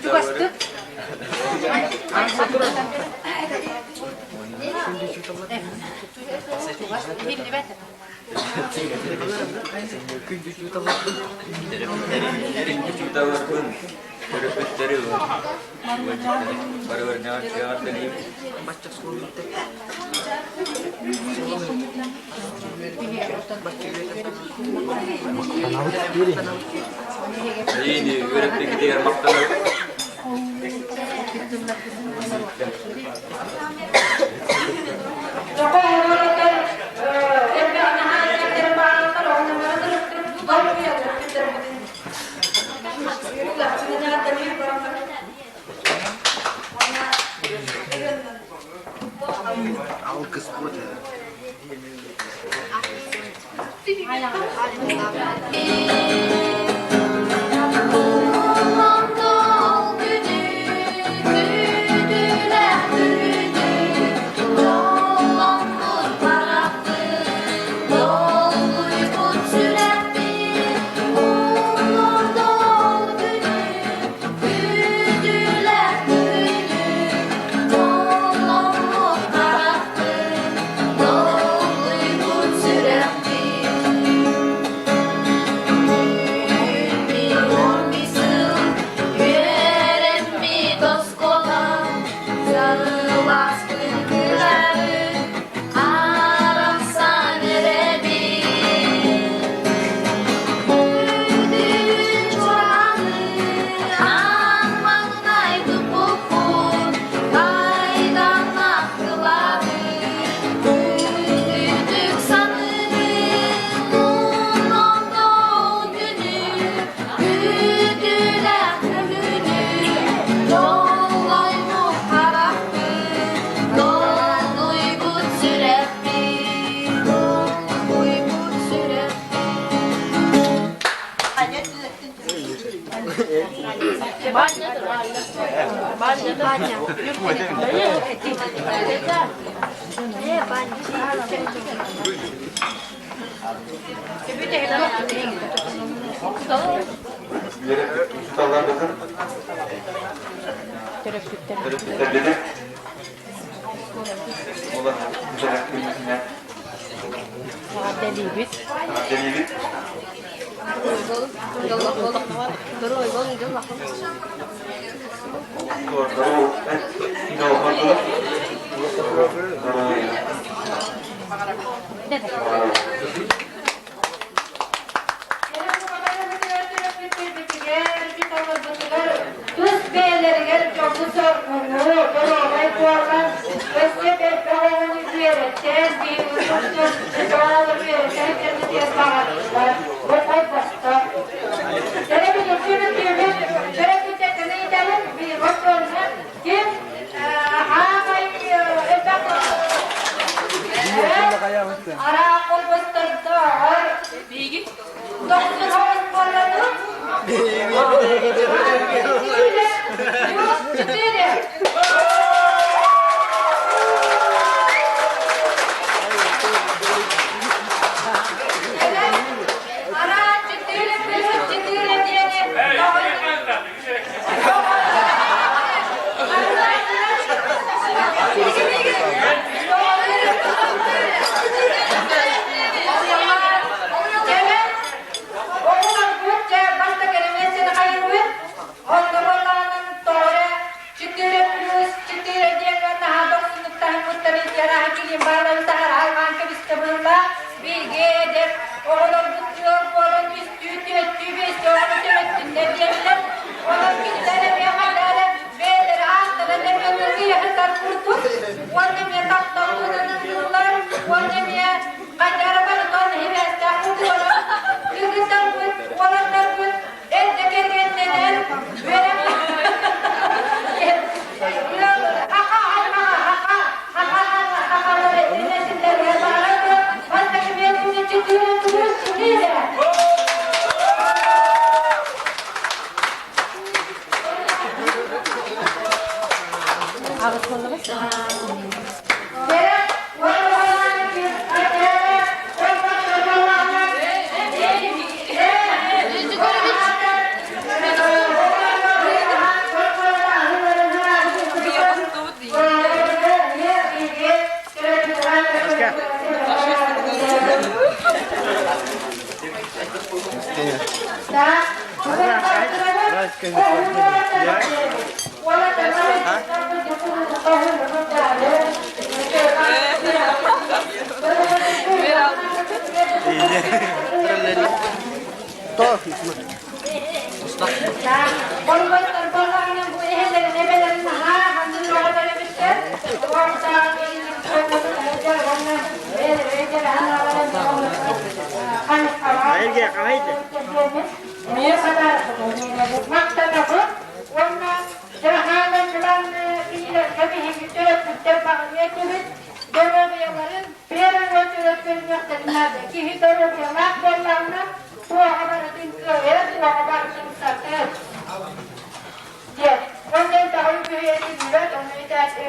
Speaker 15: Чугастык.
Speaker 7: Күндү Төрөппүттэри барыларынан кыаҕардалыым. Биини үөрэппиккитигэр махтанабыт. Учууталларбытын төрөппүттэрбитин
Speaker 5: Эҕэрдэлиибит.
Speaker 7: Эҕэрдэлиибит.
Speaker 15: Тус бэйэлэригэр дьолу-соргуну, доруобай буолан, өссө бэрт оҕону үөрэттэр, биир үөрэтэр кэмитиэт баҕарыллар, бу холбосто. Ким хаамай элбэх араак холбостордооҕор дохсун оҕус буолла дуу? кэлбиттэр диэбилэр. Онон кинилэр эмиэ хайдах эрэ бэйэлэрэ ааттанан эмиэ ырыаһыттар курдук уонна эмиэ таптал туһунан ыллыыллар уонна эмиэ хайдах эрэ барытын сибээстээх курдук кыргыттарбыт, уолаттарбыт эрдэ кэргэннэнэн үөрэх Хаха аймаҕа хаха хаха хахалары энэсиллэргэ баҕарар бастакы биэрбини чытыырын тугун ситиилэ. Уонна дьаһаанан ылан кинилэргэ биһиги төрөппүттэр баҕарыа этибит, доруобуйаларын первый очередь көрүнүөхтэрин наада. Киһи доруобуйалаах буоллаҕына, туоҕа барытын кыайар, туоҕа барытын сатыыр. Диэн. Уонна элбэҕи үгүһү этиллибэт, ону этээччи.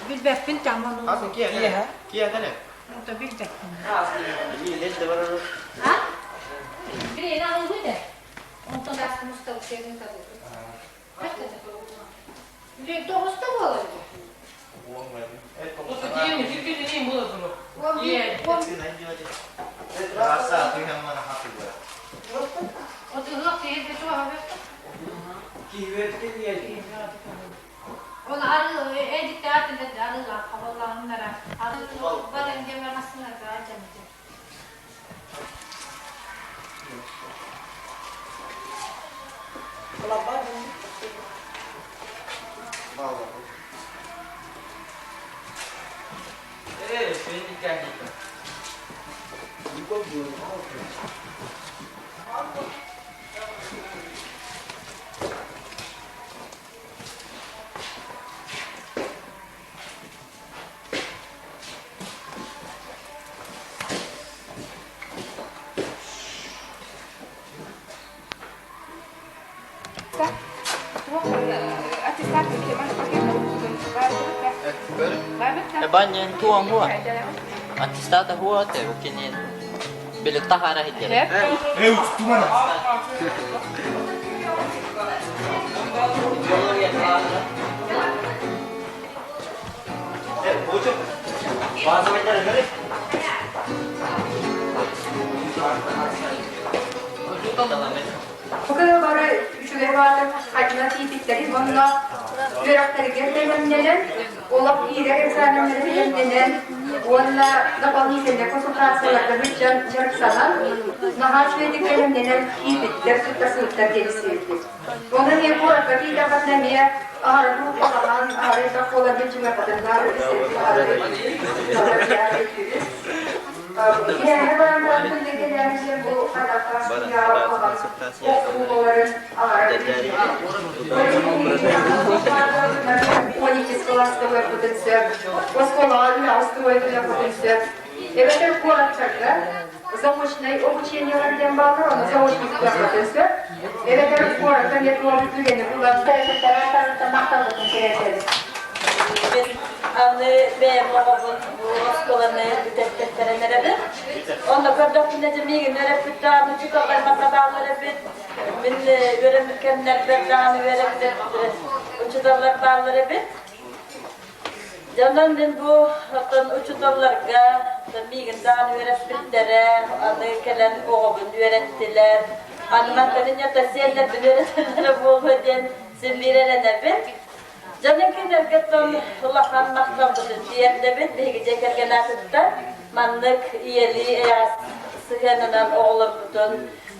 Speaker 15: Билбэппин таман.
Speaker 7: Атын киэһэ. Киэһэ
Speaker 15: Онто билбэппин.
Speaker 7: Билбэт.
Speaker 15: А? Билейін алғы да? Мусталсыгын табылбыт. Тоҕуста буолар. Ол ары эдиттаатында арыылаах хабаллааннара ары баран дьэме массыната дьэмте.
Speaker 16: Баннен туон хуа. Аттестата хуа те укинен. Биле тахара хиджер.
Speaker 4: Бу бары үчүгэй баатыр хадьына тиийбиттэрин уонна үөрэхтэригэр бэлэмнэнэн, олох киирэр экзаменнары бэлэмнэнэн уонна дополнительнай консультацияларга сылдьан дьарыктанан, наһаа үчүгэйдик бэлэмнэнэн киирбиттэр, туттарсыбыттар диэн истибиппит. Онон эмиэ куоракка тиийдэххитинэ эмиэ аһара куһаҕан, аһара элбэх буолан дьиҥэххитин наар Киэһэ баран баран күннэ бу Эбэтэр куораттарга заочнай обучениелар диэн бааллар, ону заочник куораттан сөп. Эбэтэр куоракка эмиэ туох түгэни булан махталлытын кэрэтэбит.
Speaker 17: Аны бэйэм оҕобун бу оскуоланы бүтэртэттэрэн эрэбин. Онно көрдөхпүнэ дьэ миигин үөрэппит даҕаны учууталлар манна бааллар эбит. Мин үөрэммит кэмнэрбэр даҕаны үөрэппит учууталлар бааллар эбит. Дьонон мин бу оттон учууталларга миигин даҕаны үөрэппиттэрэ, аны кэлэн оҕобун үөрэттилэр. Аны мантан инньэ сиэннэрбин үөрэтэллэрэ буолуо диэн син биир эрэнэбин. Дьонун кинилэргэ улахан махталбытын тиэрдэбит. Биһиги дьиэ кэргэн аатыттан маннык ийэлии эйэҕэс сыһыанынан оҕолорбутун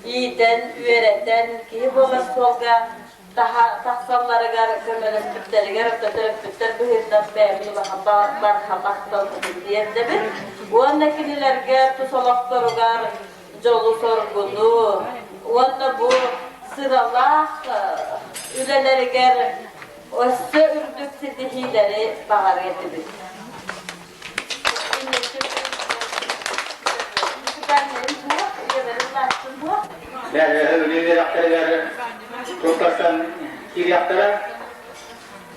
Speaker 17: иитэн, үөрэтэн, киһи буолар суолга тахсалларыгар көмөлөспүттэригэр төрөппүттэр быһыытынан бэйэбит улахан барҕа махталбытын тиэрдэбит. Уонна кинилэргэ тус олохторугар дьолу-соргуну уонна бу сыралаах үлэлэригэр өссө үрдүк ситиһиилэри баҕарыа этибит.
Speaker 14: Үөрэхтэригэр туттарсан киириэхтэрэ.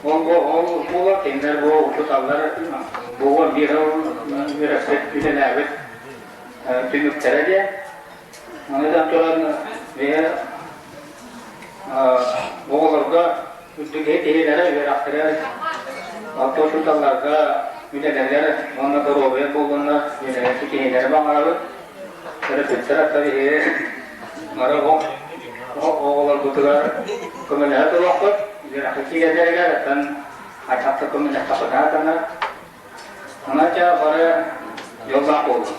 Speaker 14: Ол ол буола кинилэр бу учууталлар бу биир үөрэхпит үлэлээбит түмүктэрэ диэн. Аны туран бэйэ оҕолорго үрдүк киһилэрэ үөрэхтэрэ алта учууталларга үлэлэригэр уонна доруобуйа буоллуннар үлэлээччи киһилэри баҕарабыт. Төрөппүттэр ата биһиги бары оҕолорбутугар көмөлөһө туруохпут. Үөрэххэ киирэллэригэр оттон хайдах да көмөлөстөххүтүнэ Онон дьэ бары дьоллоох буоллун.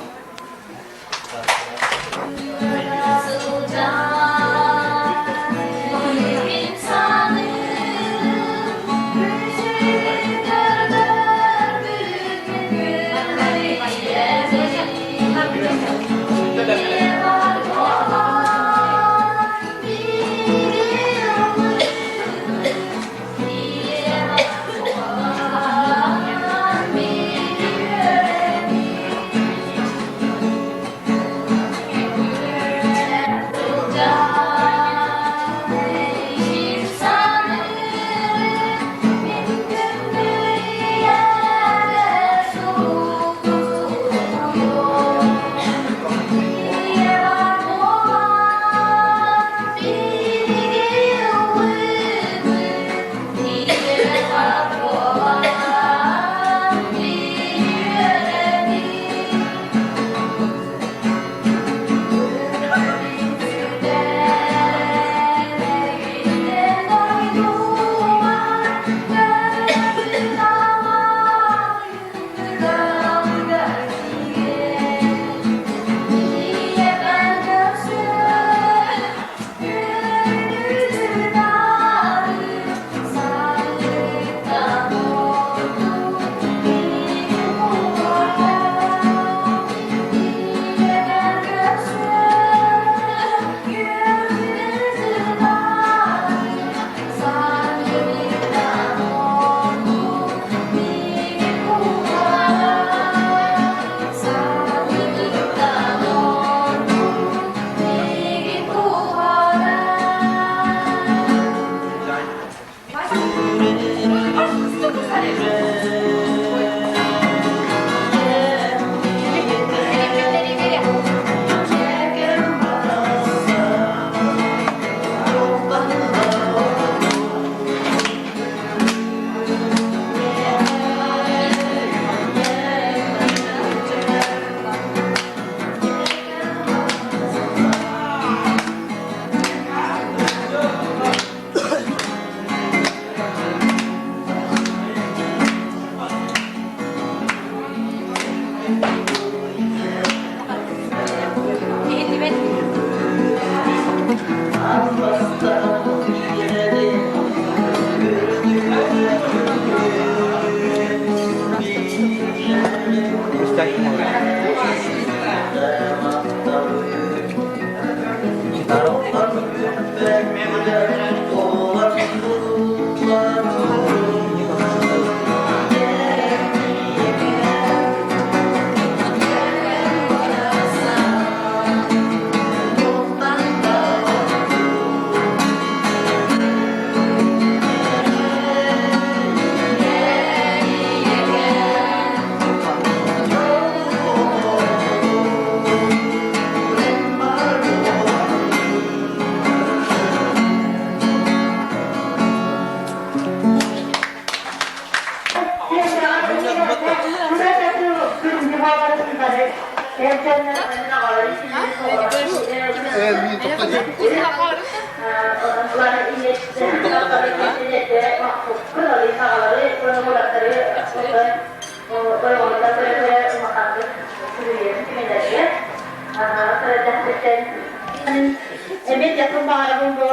Speaker 17: Эмиэ якын баҕарабын бу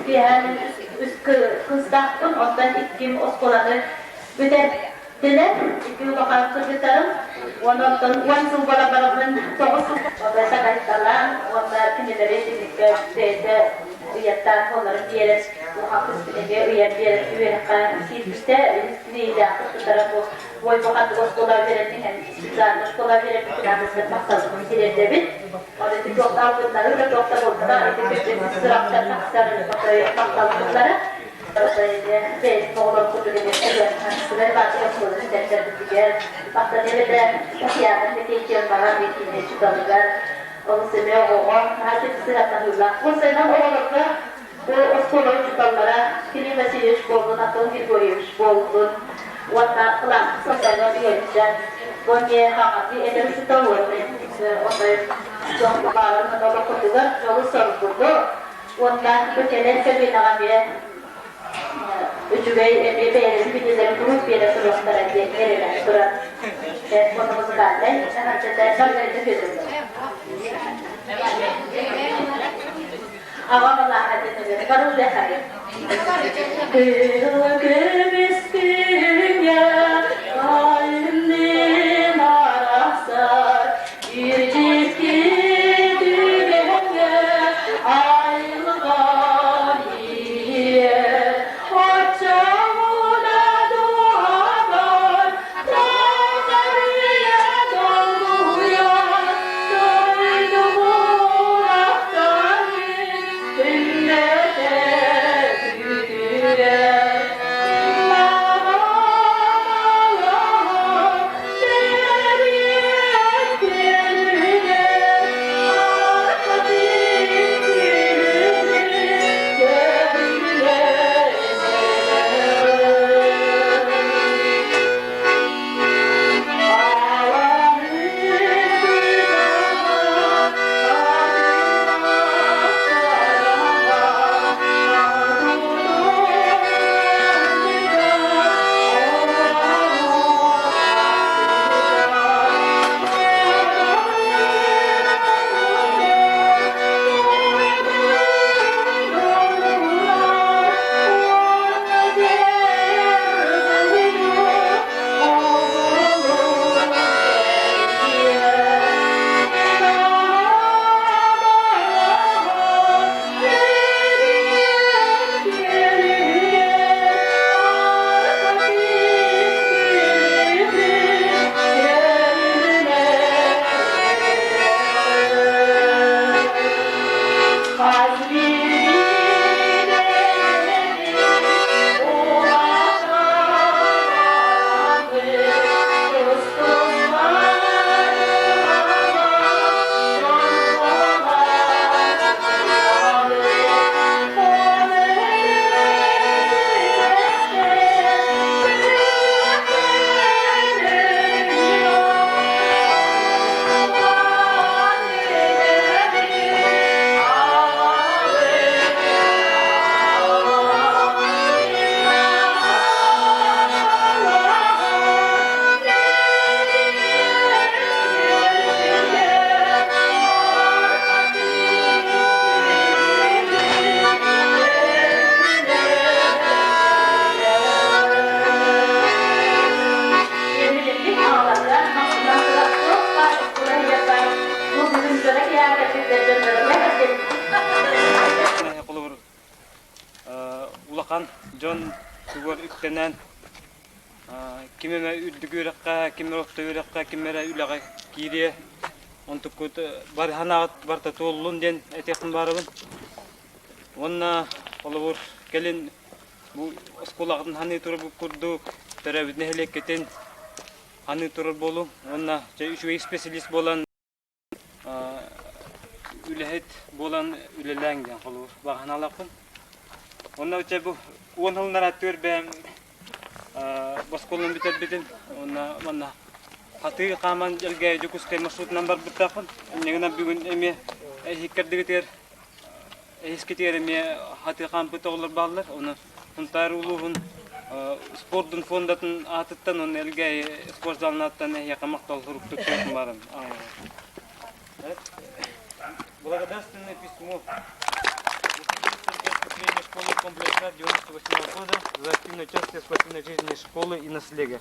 Speaker 17: киэһэн үс кыыстаахпын, оттон икким оскуоланы бүтэрдилэр, икки улахан кыргыттарым. Уонна оттон 10 сыл буола барабын, 9 сыл оттон сакайталаан уонна кинилэри итинниккэ бэйэтэ ыйаттаан буолларын биэрэр улахан кыыспын эмиэ ыйан биэрэр үөрэххэ киирбитэ, кинилээхтик тутара бу Ой, бу ханнык оскуола үөрэнниҥ эн специальнай оскуола үөрэммитин аныгы махталбын тириэрдэбин. Ол ити туохтаах да туохта буолбута, ити сырахтан тахсар махталбыттара. Бэйэтин оҕолор курдук сыбар бааччы оскуоланы бүтэрбитигэр махтан эбэтэ Татьяна Дмитриевнаҕа Викине учууталыгар олус эмиэ оҕоҕо наһаа сыһыаннаһыылаах. Бу сайынан оҕолорго Бу оскуола учууталлара Кирилл Васильевич буоллун, Антон Григорьевич буоллун уонна кылааска сылдьарга үөрдэ. Бу эмиэ хаҥатыы эдэр учуутал уонна отой дьон баарын олоххутугар дьолу-соргуну уонна бу кэлэр көлүөнэҕэ эмиэ үчүгэй эмиэ бэйэлэрин билиилэрин куруук биэрэ туруохтара диэн эрэнэн туран уонна музыкальнай эҕэрдэтэ Маргарита Федоровна. Аҕам алааһа диэн барыллыахайын. Кыыл көмүс күҥҥэ айымнын арахсар, Ирдикки түгэҥҥэ айылҕан иһиэр. Оччоҕуна дуоһабар Таарыйа долгуйар, дойдубун ахтарын күннэтэ күүтүрэр.
Speaker 18: улахан дьон тугар үктэнэн ким эмэ үрдүк үөрэххэ, ким эрэ орто үөрэххэ, ким эрэ үлэҕэ киириэ. Онтуккут бары санааҕыт барыта туоллун диэн этиэхпин баарабын. Уонна холобур кэлин бу оскуолаҕытын саныы турар курдук төрөөбүт нэһилиэккитин саныы турар буолуҥ уонна дьэ үчүгэй специалист буолан үлэһит буолан үлэлээҥ диэн холобур баҕаналаахпын. Уонна чэ бу уон сылынара түөр бэйэм оскуоланы бүтэрбитим уонна манна хатыы хааман Элгээйи Дьокуускай маршрутунан барбыттаахпын. Инньэ гынан бүгүн эмиэ эһиккэрдигитигэр эһискитигэр эмиэ хатыы хаампыт оҕолор бааллар. Ону Сунтаар улууһун спордун фондатын аатыттан уонна Элгээйи спортзалын ааттан эһиэхэ махтал сурук туттуохум баарым. Благодарственное письмо школы комплекса 98 года за активное участие в спортивной жизни школы и наследия.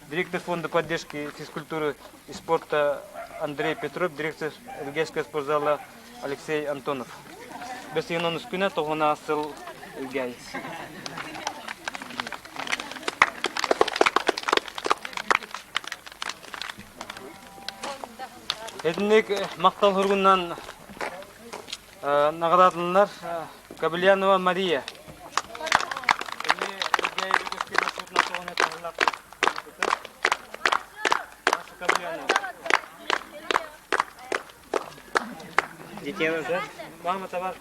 Speaker 18: Директор фонда поддержки физкультуры и спорта Андрей Петров, директор Эльгейского спортзала Алексей Антонов. Бэсиэн күнэ тоҕуна сыл Элгээйи. Итинник махтал суругунан наҕараадаланар Кобельянова Мария. Мама товар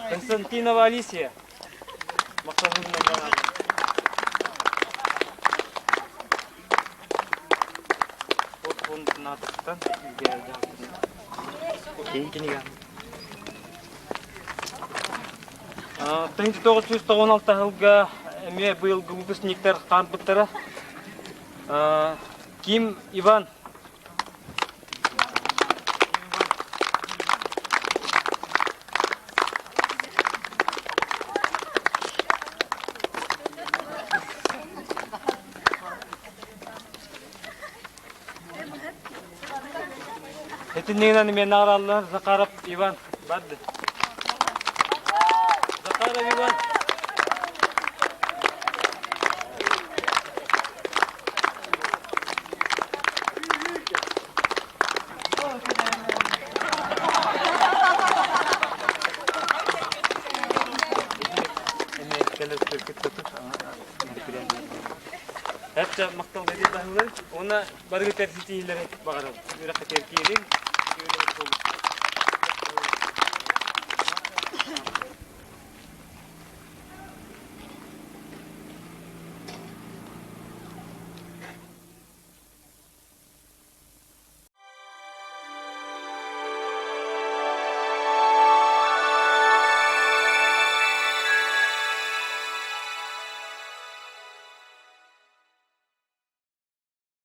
Speaker 18: Константинова Алисия. Тыһыынча 996 сылга эмиэ быйылгы выпускниктар хаампыттара. Ким Иван Итиннигинэн эмиэ наҕарааллар Захаров Иван барды. Захаров Иван. Эттэ мактал баһылар, уонна барыгы тәрситиилери баҕарабын. Үрэххэ киириҥ.